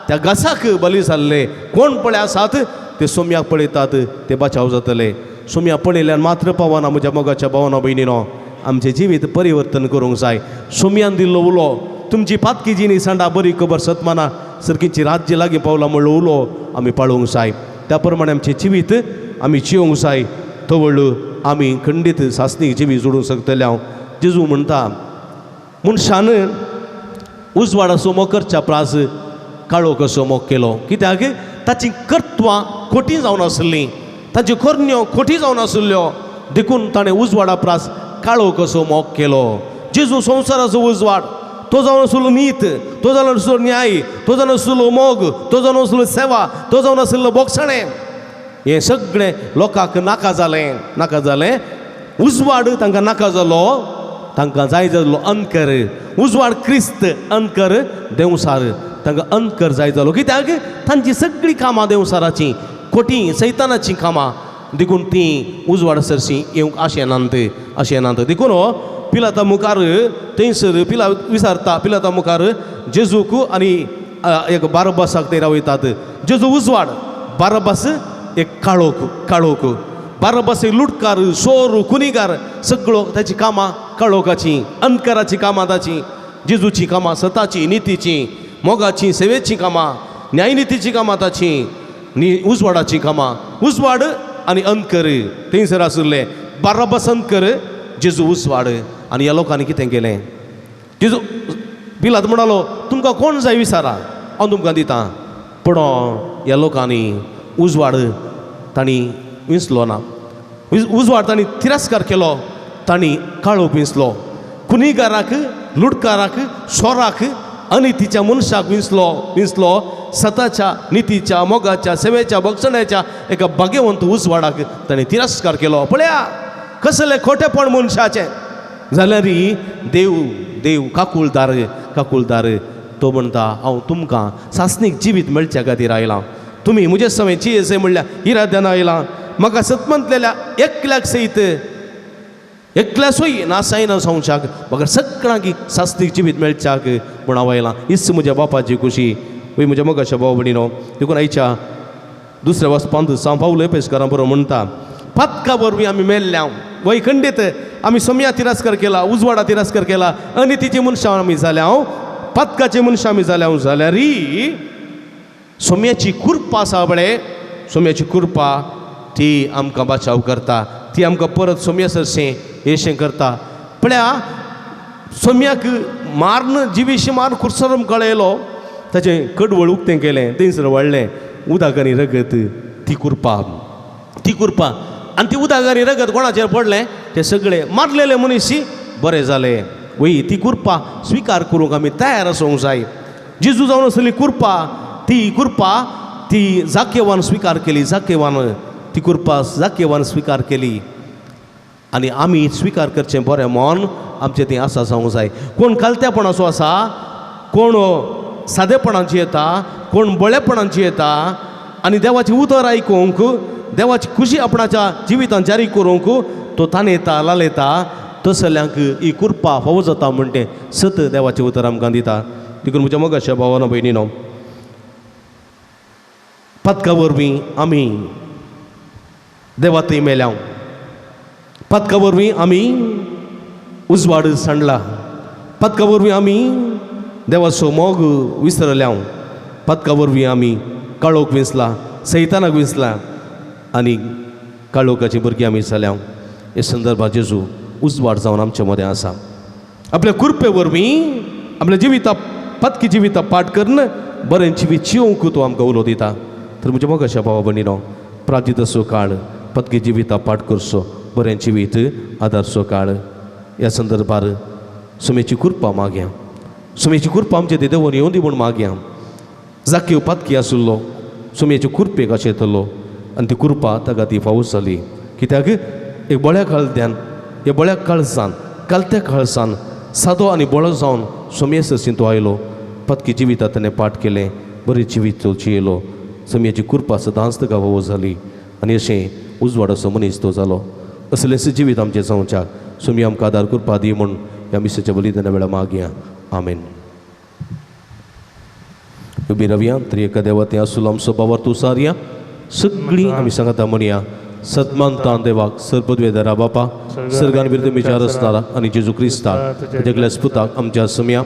त्या घासाक बली जाल्ले कोण पळय आसात ते सोम्याक पळयतात, ते बाचाव जातले. सोम्या पळयल्यान मात्र पावना म्हज्या मोगाच्या भावना भयणीनो, आमचें जिवीत परिवर्तन करूंक जाय. सोम्यान दिल्लो उलो, तुमची पातकी जिणी सांडा बरी खबर सतमाना सरकीची राज्य लागीं पावला म्हणलो उलो आमी पाळोवंक जाय. त्या प्रमाणे आमचें जिवीत आमी जिवंक जाय. तवळ आमी खंडीत सासणीक जिवीत जोडूंक शकतले. हांव जेजू म्हणटा मनशान उजवाडाचो मोग करच्या प्रास काळो कसो मोग केलो. कित्याक ताची कर्तवां खोटी जावन आसलीं, ताच्यो करण्यो खोटी जावन आसल्यो, देखून ताणें उजवाडा प्रास काळो कसो मोग केलो. जेजू संवसाराचो उजवाड, तो जावन आसलो नीत, तो जावन आसलो न्याय, तो जावन आसलो मोग, तो जावन आसलो सेवा, तो जावन आसलो बोगसणें. हें सगळें लोकांक नाका जालें, नाका जालें. उजवाड तांकां नाका जालो, तांकां जाय जालो अंतकर. उजवाड क्रिस्त, अंतकर देंवसार. तांकां अंतकर जाय जालो कित्याक तांची सगळीं कामां देंवसाराचीं, खोटी सैतानाचीं कामां, देखून तीं उजवाड सरशीं येवंक आशेनात, आशेनात. देखून हो पिलाता मुखार थंयसर पिला विचारता, पिलाता मुखार जेजूक आनी एक बारबासाक ते रावयतात. जेजू उजवाड, बारबास एक काळोख, काळोख. बारबास एक लुटकार, सोर, खुनीगार, सगळो ताची कामां काळोखाचीं, अंधकाराचीं कामां ताचीं. जेजूचीं कामां सताचीं, नितीचीं, मोगाचीं, सेवेचीं कामां, न्यायनितीचीं कामां ताचीं, नी उजवाडाचीं कामां. उजवाड आनी अंधकर थंयसर आशिल्लें. बारबास अंधकर, जेजू उजवाड. आनी ह्या लोकांनी कितें केलें? जेजू पिलात म्हणालो तुमकां कोण जाय विचारा, हांव तुमकां दितां. पूण ह्या लोकांनी उजवाड तांणी विंचलो ना, उजवाड तांणी तिरस्कार केलो, तांणी काळोख विंचलो. खुनीगाराक, लुटकाराक, सोराक, अनितीच्या मनशाक विंचलो, विंचलो. सताच्या, नितीच्या, मोगाच्या, सेवेच्या, बक्षण्याच्या एका भाग्यवंत उजवाडाक ताणें तिरस्कार केलो. पळया कसलें खोटेपण मनशाचें. जाल्यार देव, देव काकुळदार, काकुळदार. तो म्हणटा हांव तुमकां सासणीक जिवीत मेळच्या खातीर आयलां, तुमी म्हजे सवें जियेसे म्हणल्यार इराद्यान आयलां. म्हाका सतमंतलेल्या एकल्याक सयत एकल्यासूय नासायना संवसाक म्हाका सगळ्यांक सासणीक जिवीत मेळच्याक म्हूण हांव आयलां. हीच म्हज्या बापाची खुशी. वय म्हज्या मोगाच्या भाव भयणीनो, देखून आयच्या दुसऱ्या वचपांत सांव पावल एपेसकारां बरोबर म्हणटा पातका वरवीं आमी मेल्ल्या. वय खंडीत आमी सोम्या तिरस्कार केला, उजवाडा तिरस्कार केला, अनितीची मनशां आमी जाल्या, हांव पातकाची मनशां आमी जाल्या. जाल्यार सोम्याची कृपा आसा पळय, सोम्याची कृपा ती आमकां बाचाव करता, ती आमकां परत सोम्या सरशें येशें करता. पळया सोम्याक मारून जिवीशी मारून खुर्सार कळयलो, ताचें कडवळ उक्तें केलें, थंयसर वाडलें उदक आनी रगत. ती कृपा, ती कृपा आनी ती उदक आनी रगत कोणाचेर पडलें ते सगळे मारलेले मनीस बरे जाले. वय ती कृपा स्विकार करूंक आमी तयार आसूंक जाय. जेजू जावन आसली कृपा, ती कृपा ती जाकेवान स्विकार केली, जाकेवान ती कृपा जाकेवान स्विकार केली. आनी आमी स्विकार करचें बरें मन आमचें तें आसा जावंक जाय. कोण कालत्यापणाचो आसा, कोण सादेपणाची येता, कोण बळेपणाची येता आनी देवाचें उतर आयकूंक, देवाची खुशी आपणाच्या जिवितांत जारी करूंक तो ताणेता लालयता, तसल्यांक ही कृपा फावो जाता म्हणटे सत देवाचें उतर आमकां दिता. देखून म्हज्या मोगाच्या भावानो भयणीनो, पदका वरवीं आमी देवा थंय मेल्या, पदका वरवीं आमी उजवाड सांडला, पदका वरवीं आमी देवाचो मोग विसरल्या, पदका वरवीं आमी काळोख विंचला, सैतानाक विंचला आनी काळोखाची भुरगीं आमी जाल्या. हे संदर्भात जेजू उजवाड जावन आमच्या मदें आसा. आपल्या कृपे वरवीं आपल्या जिविता पदकी जिविता पाठ करून बरें जिवीत जिवंक तो आमकां उलो दिता. तर म्हज्या मोगाच्या भावा भयणीनो, प्रार्थीत काळ पदकी जिविता पाठ करचो, बरें जिवीत आदारचो काळ. ह्या संदर्भार सुमेची कृपा मागया, सुमेची कृपा आमचे ते देवून येवन दी म्हूण मागया. जाकीव पातकी आशिल्लो सुमेचे कृपेक अशें येतलो आनी ती कृपा ताका ती फावो जाली. कित्याक एक बळ्या काळद्यान, ह्या बळ्या काळजान, कालत्या काळजान सादो आनी बळो जावन सोमये सरशीं तो आयलो. पतकी जिविता ताणें पाठ केलें, बरें जिवीत चलची येयलो. सोमयेची कृपा सदांच ताका फावो जाली आनी अशें उजवाडाचो मनीस तो जालो. असलेंच जिवीत आमचें जावच्याक सोमी आमकां आदार कृपा दी म्हूण ह्या मिसाच्या बलिदाना वेळार मागया. आमेन. उबी रावया. तरी एका देवा तें आसूल आमचो बाबार तूं सारया सगळीं आमी सांगता म्हणया. सतमानतान देवाक सर्पद्वेदरा बापा सर्गान विरुद्ध विचार आसतारा आनी जेजू क्रिस्ताक ताच्या पुताक आमच्या सम्या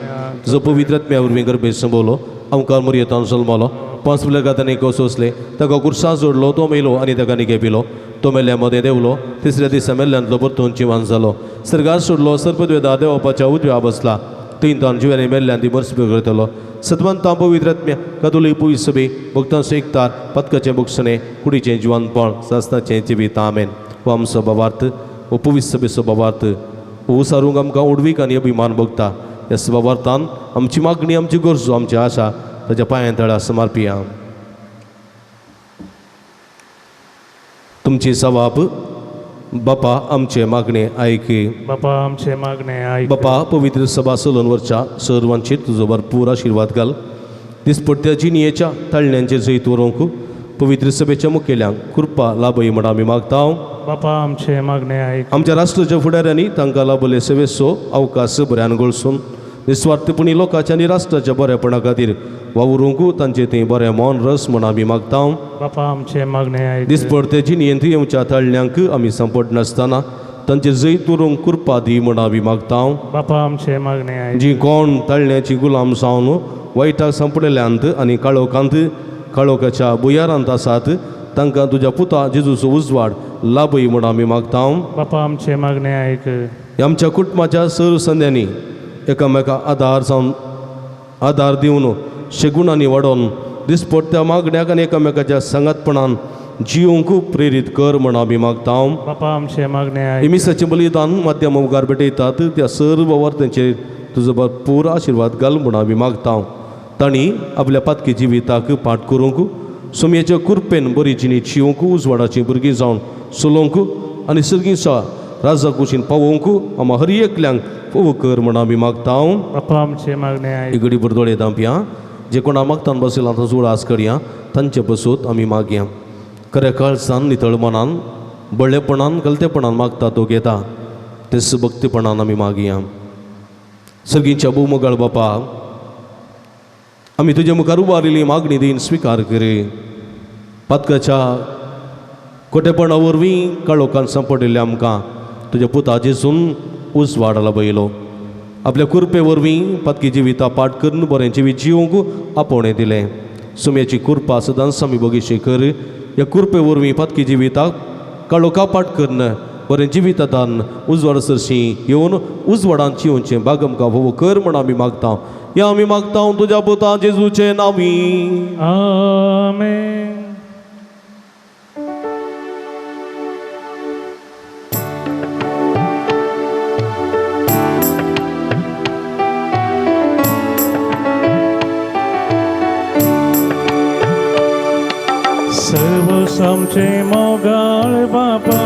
जो पवित्र आत्म्या वरवीं गर्भे संबवलो, आमकार मुरयेतान जल्मलो, पांच ताणें सोंसले, ताका कुर्सा जोडलो, तो मेलो आनी ताका निगे पिलो, तो मेल्ल्या मदें देंवलो, तिसऱ्या दिसा मेल्ल्यांतलो परतून जिवान जालो, सर्गार सोडलो, सर्पद्वेदा देवपाच्या उजव्या बसला, थंय तान जिव्यानी मेल्ल्यान ती मर्सबी करतलो. सतवंता पवित्र आत्म्या कदोली पुय सभे भक्तांचो एकतार पदकाचें बोगसणें कुडीचें जिवानपण सासनाचें जिवीत. आमेन. हो आमचो बाबार्थ, हो पवित्र सभेचो बाबार्थ उसारूंक आमकां उडवीक आनी अभिमान भोगता. ह्या बाबार्थान आमची मागणी, आमची गरजो, आमची आशा ताच्या पांयां तळा समर्पिया. तुमची सवाब बापा आमचे मागणे आयकी. बापा आमचे मागणे आयक. बापा पवित्र सभा चलोवन वरच्या सर्वांचेर तुजो भरपूर आशिर्वाद घाल. दिसपट्ट्या जिणयेच्या तळण्यांचेर जैत व्हरूंक पवित्र सभेच्या मुखेल्यांक कृपा लाभय म्हण आमी मागता. बापा आमचे मागणे आयक. आमच्या राष्ट्राच्या फुडाऱ्यांनी तांकां लाभले सेवेचो अवकाश बऱ्यान गळसून निस्वार्थपणी लोकांच्या आनी राष्ट्राच्या बरेपणा खातीर वावरूंक तांचे थंय बरें मन रस म्हण आमी मागता. बापा आमचे मागणे आयक. दिसपडते जिणयेंत येवच्या तळण्यांक आमी सांपडनासतना तांचे जैत व्हरूंक कृपा दी म्हण आमी मागता. बापा आमचे मागणे आयक. जी कोण तळण्याची गुलाम जावन वायटाक सांपडल्यांत आनी काळोखांत काळोखाच्या भुयारांत आसात तांकां तुज्या पुता जेजूचो उजवाड लाभय म्हण आमी मागता. बापा आमचे मागणे आयक. आमच्या कुटुंबाच्या सर संद्यांनी एकामेका आदार जावन आदार दिवन शेगुणांनी वाडोवन दिसपट्ट्या मागण्याक आनी एकामेकाच्या सांगातपणान जिवंक प्रेरीत कर म्हण आमी मागता. बापा आमचे मागणे आयक. मिसाचें बलिदान माध्यम मुखार भेटयतात त्या सर्व वर्तांचेर तुजो भरपूर आशिर्वाद घाल म्हण आमी मागता. तांणी आपल्या पातकी जिविताक पाठ करूंक सोमयेच्या कृपेन बरी जिणी जिवंक उजवाडाची भुरगीं जावन चलोवंक आनी सर्गींच्या राजा कुशीन पावोवंक आमा हर एकल्यांक फोव कर म्हण आमी मागता. बापा आमचे मागणे आयक. इगडी बरदोळे दांपया जे कोणा मागतान बसयला तांचो उडास करया तांचे बसूत आमी मागया. खऱ्या काळजान नितळ मनान बळेपणान गलतेपणान मागता तो घेता तेच भक्तीपणान आमी मागया. सर्गींच्या भोवमगाळ बापा आमी तुजे मुखार उबारिल्ली मागणी दीन स्विकार करी. पातकाच्या कोटेपणा वरवीं काळोखान सांपडिल्ले आमकां तुज्या पुता जेजून उजवाड लाबयलो. आपल्या कृपे वरवीं पातकी जिविता पाठ करून बरें जिवीत जिवंक आपोवणें दिलें. सुम्याची कृपा सदांच आमी बगीशी कर. ह्या कृपे वरवीं पातकी जिविताक काळो कापाट करून बरें जिवितान उजवाड सरशी येवन उजवाडान जिवचें भाग आमकां भोव कर म्हण आमी मागता. ह्या आमी मागता तुज्या पुता जेजूचे नांवी. आमेन. सर्व आमचे मोगाळ बापा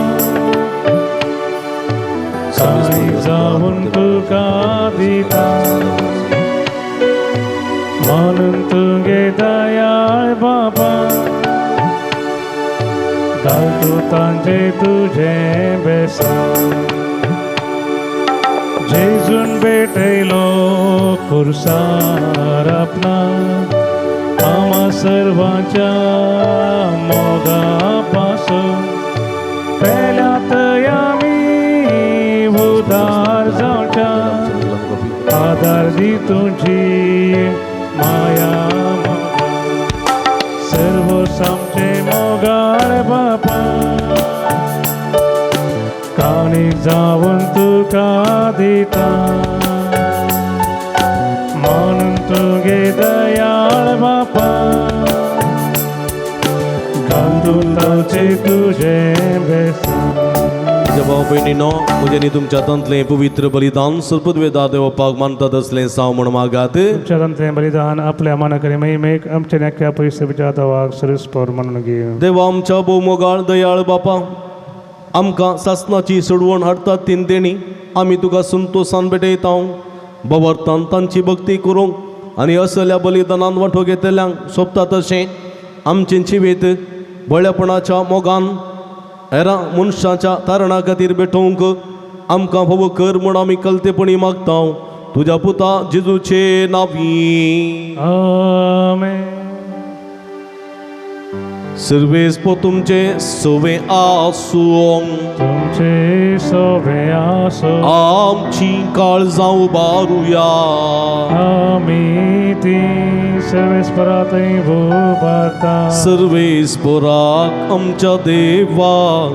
कांय जावन तुका दिता म्हणून तुगे दयाळ बाबा घालतो तांचे तुजें बेसांव. जेजून भेटयलो खुर्सार आपणा आम्हा सर्वांच्या मोगा पासून पेल्या थंय आमी उदार जावच्या आदार दी तुजी माया मोगा. सर्व आमचे मोगाळ बापा काणी जावन तुका दिता म्हणून तुगे दयाळ बापा घालून ताचे तुजें बेसांव. म्हज्या भाव भयणीनो म्हज्यांनी तुमच्या हातांतलें पवित्र बलिदान सर्पद्वेदा देवपाक मानतात असलें साव म्हण मागात. तुमच्या हातांतलें बलिदान आपल्या मानाकरी महिमेक आमच्या नाक्या पयशे देवाक सरस्पर म्हणून घेव. देवा आमच्या भोव मोगाळ दयाळ बापा आमकां सासनाची सोडवण हाडटात तीन देणी आमी तुका संतोसान भेटयता. भवर्थान तांची भक्ती करूंक आनी असल्या बलिदानान वांटो घेतल्यांक सोबता तशें आमचें जिवीत बळेपणाच्या मोगान हेरां मनशाच्या तारणा खातीर भेटोवंक आमकां भोव कर म्हूण आमी कलतेपणी मागता. तुज्या पुता जेजूचे नांवी. आमेन. सर्वेस पो तुमचे सवे आसूं. तुमचे सवे आसूं. आमची काळजां उबारुया. आमी ती सर्वेस्परातय उबारता. सर्वेस्पराक आमच्या देवाक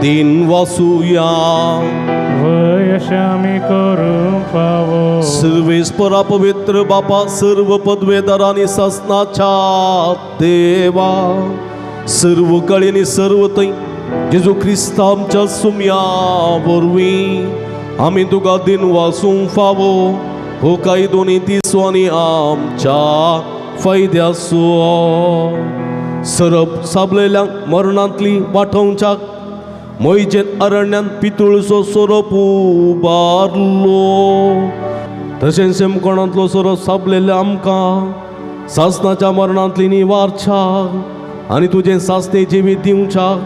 दिन वासुया. वय अशें आमी करूंक फावो. सर्वेस्परा पवित्र बापा सर्व पदवेदारांनी सासनाच्या देवा सर्व कळेनी सर्व थंय जेजू क्रिस्ता आमच्या सुम्या वरवीं आमी तुका दिन वासूंक फावो. हो कायदो नी तिसो आनी आमच्या फायद्याचो सरप साबलेल्यांक मरणांतली वाटोवच्याक मोयजेन अरण्यान पितुळचो सोरोप उबारलो. तशेंच सेमकोणांतलो सोरोप साबलेल्या आमकां सासनाच्या मरणांतली निवारच्याक आनी तुजें सासणे जिवीत दिवच्याक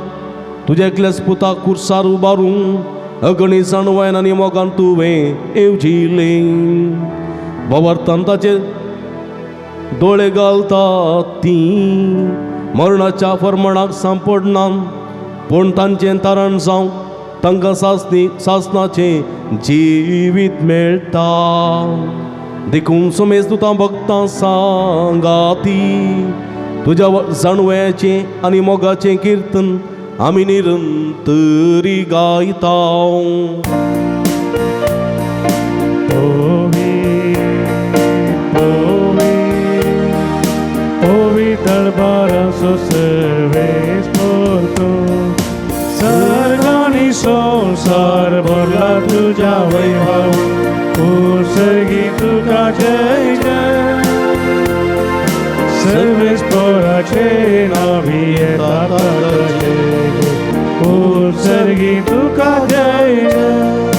तुज्या एकल्याच पुताक कुर्सार उबारूंक अगणी जाणवायन आनी मोगान तुवें येवजिलें. भवार्थान ताचेर दोळे घालतात तीं मरणाच्या फर्मणाक सांपडना पूण तांचें तारण जावं तांकां सासणी सासनाचें जिवीत मेळटा. देखून समेज तुका भक्तां सांगाती तुज्या जाणवयाचें आनी मोगाचें किर्तन आमी निरंतरी गायता. पवित्र सर्वेस्पर तूं सर्गांनी संवसार भरला तुज्या वैभव उत्सर्गी तुका जय जय. सर्वेस्पराचे नावी येता उत्सर्गी तुका जय जय.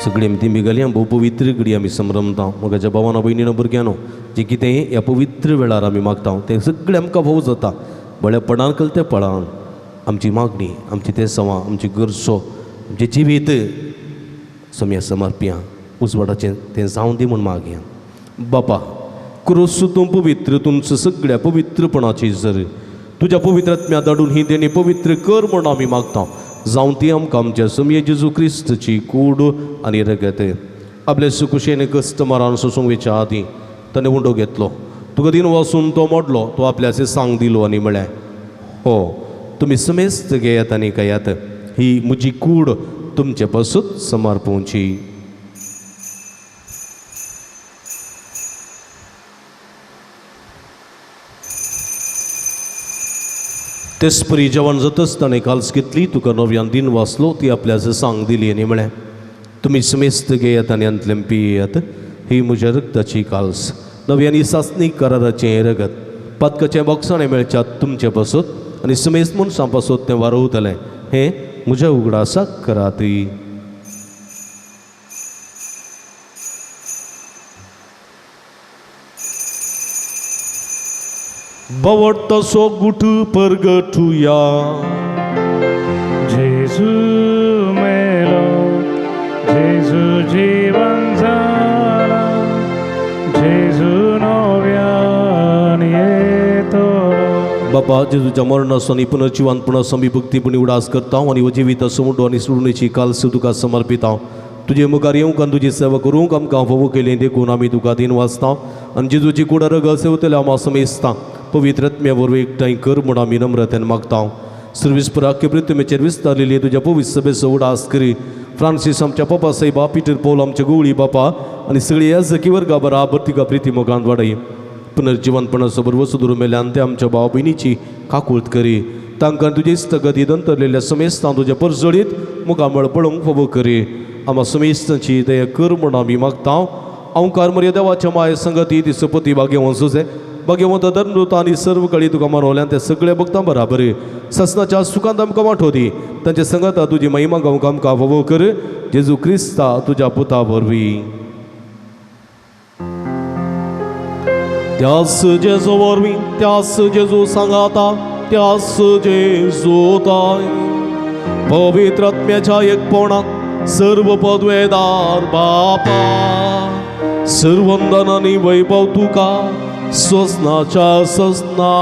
सगळी आमी दिंबी घाली भोव पवित्र घडी आमी संभ्रमता. मोगाच्या भावान भयणीनो भुरग्यांनो जें कितें ह्या पवित्र वेळार आमी मागता तें सगळें आमकां भोव जाता. बळेपणान कलतेपणान आमची मागणी आमची तेसवां आमची गरजो आमचें जिवीत सम्या समर्प्या उजवाडाचें तें जावं दी म्हूण मागया. बापा क्रोस तूं पवित्र तुमचो सगळ्या पवित्रपणाची जर तुज्या पवित्र आत्म्या धाडून ही देणी पवित्र कर म्हूण आमी मागता. जावं ती आमकां आमच्या समये जेजू क्रिस्तची कूड आनी रगत. आपले सुकुशेन कस्टमरान सोसूंक वयच्या आदीं ताणें उंडो घेतलो. तुका दिन वचून तो मोडलो, तो आपल्याचे सांग दिलो आनी म्हळें, हो तुमी समेस्त घेयात आनी खायात, ही म्हजी कूड तुमचे पासून समर्पोवची. तेचपरी जेवण जातच ताणें काल्स घेतली, तुका नव्यान दिन वाचलो, ती आपल्याचे सांग दिली आनी म्हळें, तुमी समेस्त घेयात आनी हांतलें पियेयात, ही म्हज्या रक्ताची काल्स, नव्यानी सासणीक कराराचें रगत, पातकाचें बॉक्साणें मेळच्यात तुमचे पासत आनी समेस्त मनशां पासत तें वारोवतलें, हें म्हज्या उगडासाक करात. बवट तसो गुट परगटुया. जेजू मेलो, जेजू जीवन जाला, जेजू नव्यान येतलो. बापा, जेजूच्या मरणाचो आनी पुनर्जिवंतपणाचो आमी भक्तीपणी उडास करता आनी हो जिविताचो मुंडो आनी सोडणेची काल्स तुका समर्पिता. तुजे मुखार येवंक आनी तुजी सेवा करूंक आमकां फावो केली देखून आमी तुका दिन वाचता आनी जेजूची कुडा रगत सेवतल्या आमा समेस्ता पवित्र आत्म्या वरवीं एकठांय कर म्हूण आमी नम्रतेन मागता. सर्वीस आख्खे पृथ्वीचेर विस्तारलेली तुज्या पवित्र सभेचो उडास करी. फ्रांसीस आमच्या पप्पा साहेबा, पिटर पौल आमच्या गोवळी बापा आनी सगळी याजकी वर्गा बराबर तिका प्रिती मोगान वाडय. पुनर्जिवंतपणाचो बरोबर सुदूर मेल्यान ते आमच्या भाव भयणीची काकूळत करी. तांकां तुजे इश्टगती दंतरलेल्या समेस्तां तुज्या परजळीत मुखामळ पळोवंक फावो करी. आमा समेस्तांची दया कर म्हूण आमी मागता. अंकार मर्या देवाच्या माये संगती ती सपती भाग्यवंत सुजे भाग्यवंत धर्मदूत आनी सर्व कळी तुका मानवल्यान ते सगळे भक्तां बराबर ससनाच्या सुखांत आमकां वांटो दी. तांचे संगता तुजी महिमा गावंक आमकां फावो कर. जेजू क्रिस्ता तुज्या पुता वरवीं. त्यास जेजू वरवीं, त्यास जेजू सांगाता, त्यास जेजू ताय पवित्र आत्म्याच्या एकपणात सर्व पदवेदार बापा, सर्वंदन आनी वैभव तुका ससनाच्या ससना.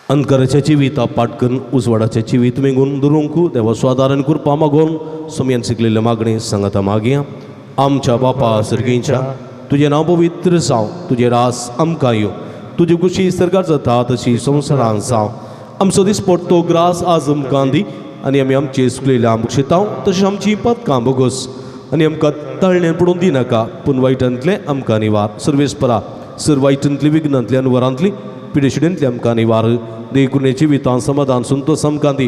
अंधकाराच्या जिविता पाठ करून उजवाडाच्या जिवीत मेंगून दवरूंक देवा स्वादारण कृपा मागून सोमयान शिकलेल्या मागणी सांगता मागया. आमच्या बापा सर्गींच्या, तुजें नांव पवित्र जावं, तुजें रास आमकां येवं, तुजी खुशी सर्गार जाता तशी संवसारान जावं. आमचो दिसपट्टो ग्रास आज आमकां दी आनी आमी आमचे चुकलेल्या आमकां तशें आमची पदकां बोगस आनी आमकां तळणें पडून दिनाका, पूण वायटांतलें आमकां निवार. सर्वेस्परा सर वायटांतली विघ्नांतली आनी वरांतली पिडेशिडेंतली आमकां निवार. देखून जिवितान समाधान संतोष आमकां दी.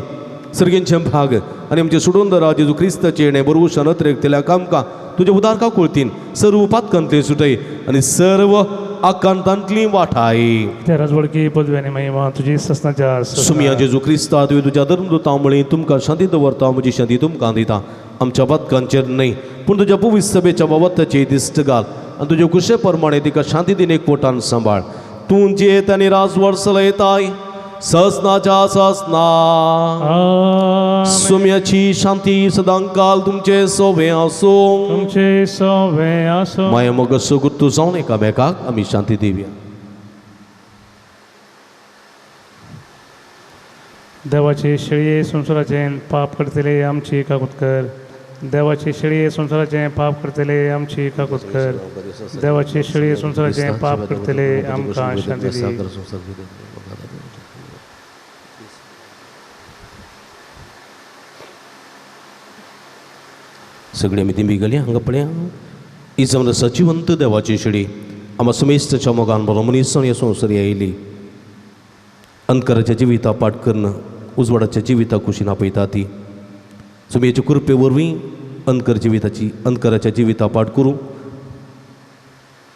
सर्गेंचे भाग आनी आमचे सोडून दरा जेजू क्रिस्ताचे येणे बरवशान अतिरेकतल्या कामकां तुजे उदार काकुळतीन सर्व पातकांतली सुटय आनी सर्व आकांतांतली वाठाय. त्या राजवडकी पदवी आनी महिमा तुजी ससनाच्या सुमिया जेजू क्रिस्ता तुवें तुज्या धर्मदूतां म्हळी तुमकां शांती दवरता, म्हजी शांती तुमकां दिता. आमच्या पातकांचेर न्हय पूण तुज्या पवित्र सभेच्या बाबताची दिश्ट घाल आनी तुजे कुशे प्रमाणे तिका शांती दिन एक पोटान सांबाळ. तूं जियेत आनी राजवड चलयताय ससनाच्या ससना. सुम्याची शांती सदांकाल तुमचे सोवे आसूं. तुमचे सोवे आसूं. माया मोग सगुर्तू जावन एकामेकाक आमी शांती दिवया. देवाचे शेळये संवसाराचें पाप करतले आमची काकूत कर. देवाचे शेळये संवसाराचें पाप करतले आमची काकूत कर. देवाचे शेळये संवसाराचें पाप करतले आमकां शांती दी. सगळी आमी तिंबी गेली हांगा पळया ही जावन आसा जिवंत देवाची शेळी आमा समेस्तच्या मोगान बरो मनीस ह्या संवसारी आयली. अंधकाराच्या जिविता पाठ करून उजवाडाच्या जिविता कुशीन आपयता ती सुमयेचे कृपे वरवीं अंधकार जिविताची अंधकाराच्या जिविता पाठ करूं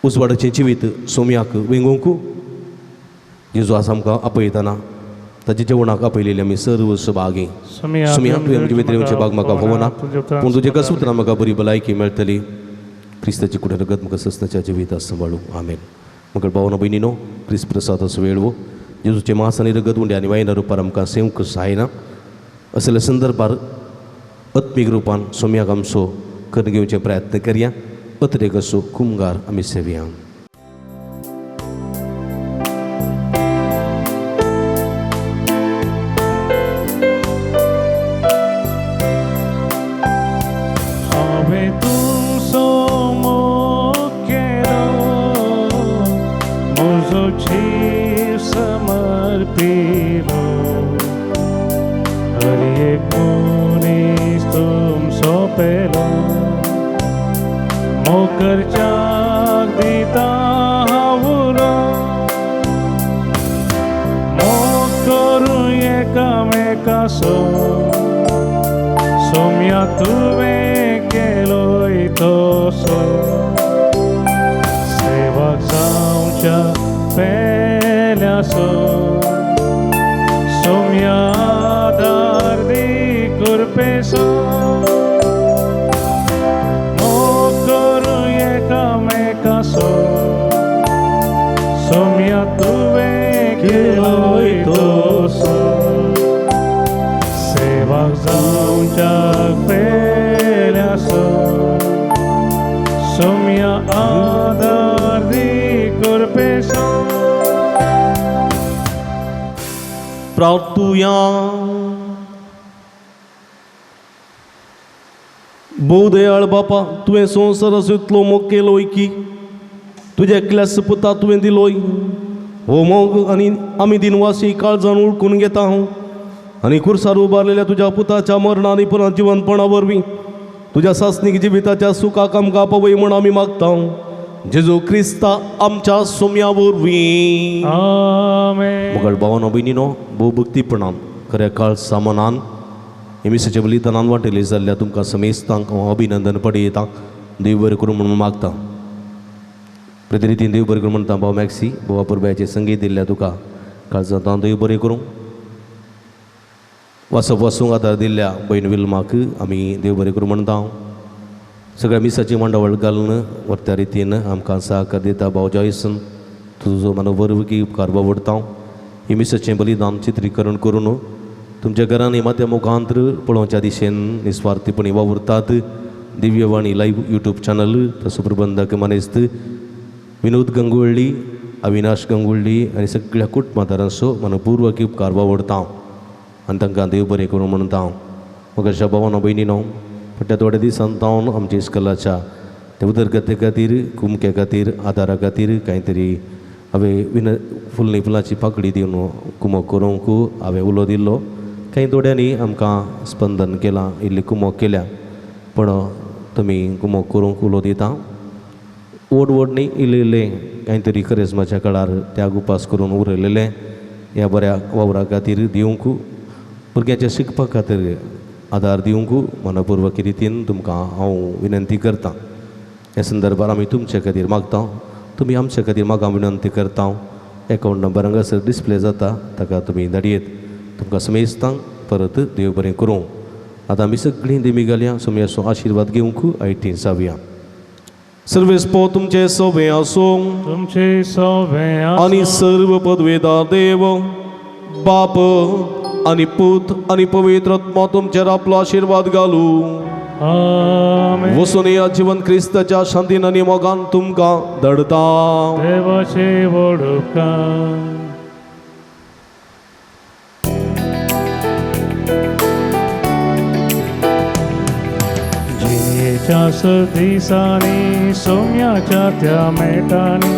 उजवाडाचें जिवीत सोम्याक वेंगोवंक जेजू आसा आमकां आपयतना ताच्या जेवणाक आपयलेले आमी सर्व सभागी. सुमया तुवें म्हजे भितर येवचें भाग म्हाका फावना, पूण तुजें कसुत्रां म्हाका बरी भलायकी मेळटली. क्रिस्ताची कुडे रगत म्हाका सस्नाच्या जिविता सांबाळूं. आमेन. मगळ भावना भयणीनो, क्रिस्त प्रसादाचो वेळ वो जेजूचें मांस आनी रगत उंडे आनी वायना रुपार आमकां सेवंक जायना असल्या संदर्भार आत्मीक रुपान सोम्याक आमचो करून घेवचे प्रयत्न करया. अतिरेक असो कुमगार आमी सेवया. सोंपिलो हर एक मनीस तुमचो पेलो मोग करच्याक दिता हांव उलो मोग करूं एकामेकासो सोम्या तुवें केलोय तसो सेवक जावच्या पेल्यासो सोम्या आदार दी कुरपेसो मोग करूं एकामेकासो सोम्या तुवें केलोय तसो सेवक जावच्याक पेल्यासो सोम्या आदार दी कुरपेसो. प्रार्थुया. भोव दयाळ बापा, तुवें संवसाराचो इतलो मोग केलोय की तुज्या एकल्याच पुता तुवें दिलोय. हो मोग आनी आमी दिनवासी काळजान उळकून घेता हांव आनी खुर्सार उबारलेल्या तुज्या पुताच्या मरणा आनी पुनः जिवनपणा वरवीं तुज्या सासणीक जिविताच्या सुखाक आमकां पावय म्हूण आमी मागता, जेजू क्रिस्ता आमच्या सोम्या वरवीं. आमेन. मोगाळ भावानो भयणीनो, भोव भक्तीपणान खऱ्या काळ सामनान हे मिसाच्या बलिदानान वांटेली जाल्ल्या तुमकां समेस्तांक हांव अभिनंदन पडयता. देव बरें करूं म्हणून मागता. प्रतिरितीन देव बरें करूं म्हणटा. भाव मॅक्सी, भावा पुरब्याचें संगीत दिल्ल्या तुका काळजांत हांव देव बरें करूं. वाचप वाचूंक आदार दिल्ल्या भयण विल्माक आमी देव बरें करूं म्हणटा. सगळ्या मिसाची मांडावळ घालून व्हरत्या रितीन आमकां सहकार दिता भाव जॉयसन, तुजो मनोवर्वकी उपकार बावडता. ही मिसाचें बलिदान चित्रीकरण करून तुमच्या घरांनी माध्यम मुखांतर पळोवच्या दिशेन निस्वार्थीपणी वावुरतात दिव्यवाणी लायव्ह यूट्यूब चॅनल, तसो प्रबंधक मानेस्त विनोद गंगुळ्ळी, अविनाश गंगुळ्ळी आनी सगळ्या कुटुंबादारांचो मनपूर्वक उपकार वावडता आनी तांकां देव बरें करूं म्हणटा. म्हज्या भावानो भयणीनो, फाटल्या थोड्या दिसान जावन आमच्या इस्कलाच्या ते उदरगते खातीर, कुमक्या खातीर, आदारा खातीर कांय तरी हांवें विन फुलनी फुलांची पाकळी दिवन कुमक करूंक हांवें उलो दिल्लो. कांय थोड्यांनी आमकां स्पंदन केलां, इल्ली कुमक केल्या. पूण तुमी कुमक करूंक उलो दिता, व्हड व्हड न्ही, इल्लें इल्लें कांय तरी करेजमाच्या काळार त्याग उपास करून उरयलेलें ह्या बऱ्या वावरा खातीर दिवंक, भुरग्यांच्या शिकपा खातीर आदार दिवंक मनपूर्वक रितीन तुमकां हांव विनंती करतां. ह्या संदर्भार आमी तुमचे खातीर मागता, तुमी आमचे खातीर मागा विनंती करता. एकावंट नंबर हांगासर डिस्प्ले जाता, ताका तुमी धाडयेत. तुमकां समेस्तांक परत देव बरें करूं. आतां आमी सगळीं देमी घालया, सोमयाचो आशिर्वाद घेवंक आयटी जावया. सर्वेस्पो तुमचे सवे आसूं. तुमचे सोवे. आनी सर्व पदवेदार देव बाप आनी पूत आनी पवित्र आत्मा तुमचेर आपलो आशिर्वाद घालू. आमेन. वसून या जिवन क्रिस्ताच्या शांतीन आनी मोगान तुमकां दडता. देवाचे व्हड उपकार. जिणेच्या दिसांनी सोम्याच्या त्या मेटांनी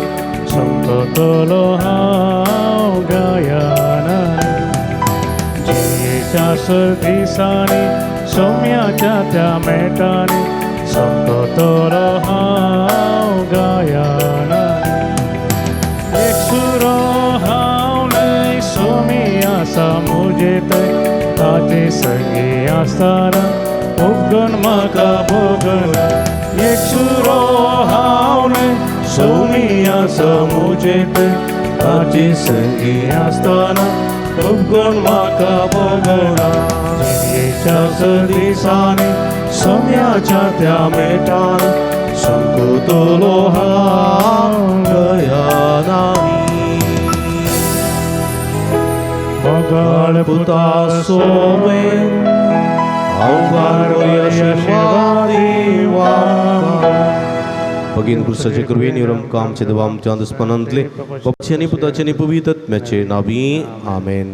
संपतलो हांव गायनानी. जिणेच्या दिसांनी सोम्याच्या त्या मेटांनी संपतलो हांव गायनानी. एक सुरो हांव न्हय, सोमी आसा मुजे थंय. ताचे संगी आसतना उपगण म्हाका भोगना. एक सुरो हांव न्हय, सोमी आसा मुजे थंय. ताचे संगी आसतना उपगण म्हाका भोगना. जिणेच्या दिसांनी सोम्याच्या त्या मेटान संकुतलो हांव गयानानी. मोगाळ पुता सोमे भगीन क्रुसाचे कृपेन आमकां आमचे देवा आमच्या दुस्मनांतले, बापाचे आनी पुताचे आनी पवित्र आत्म्याचे नावी, आमेन.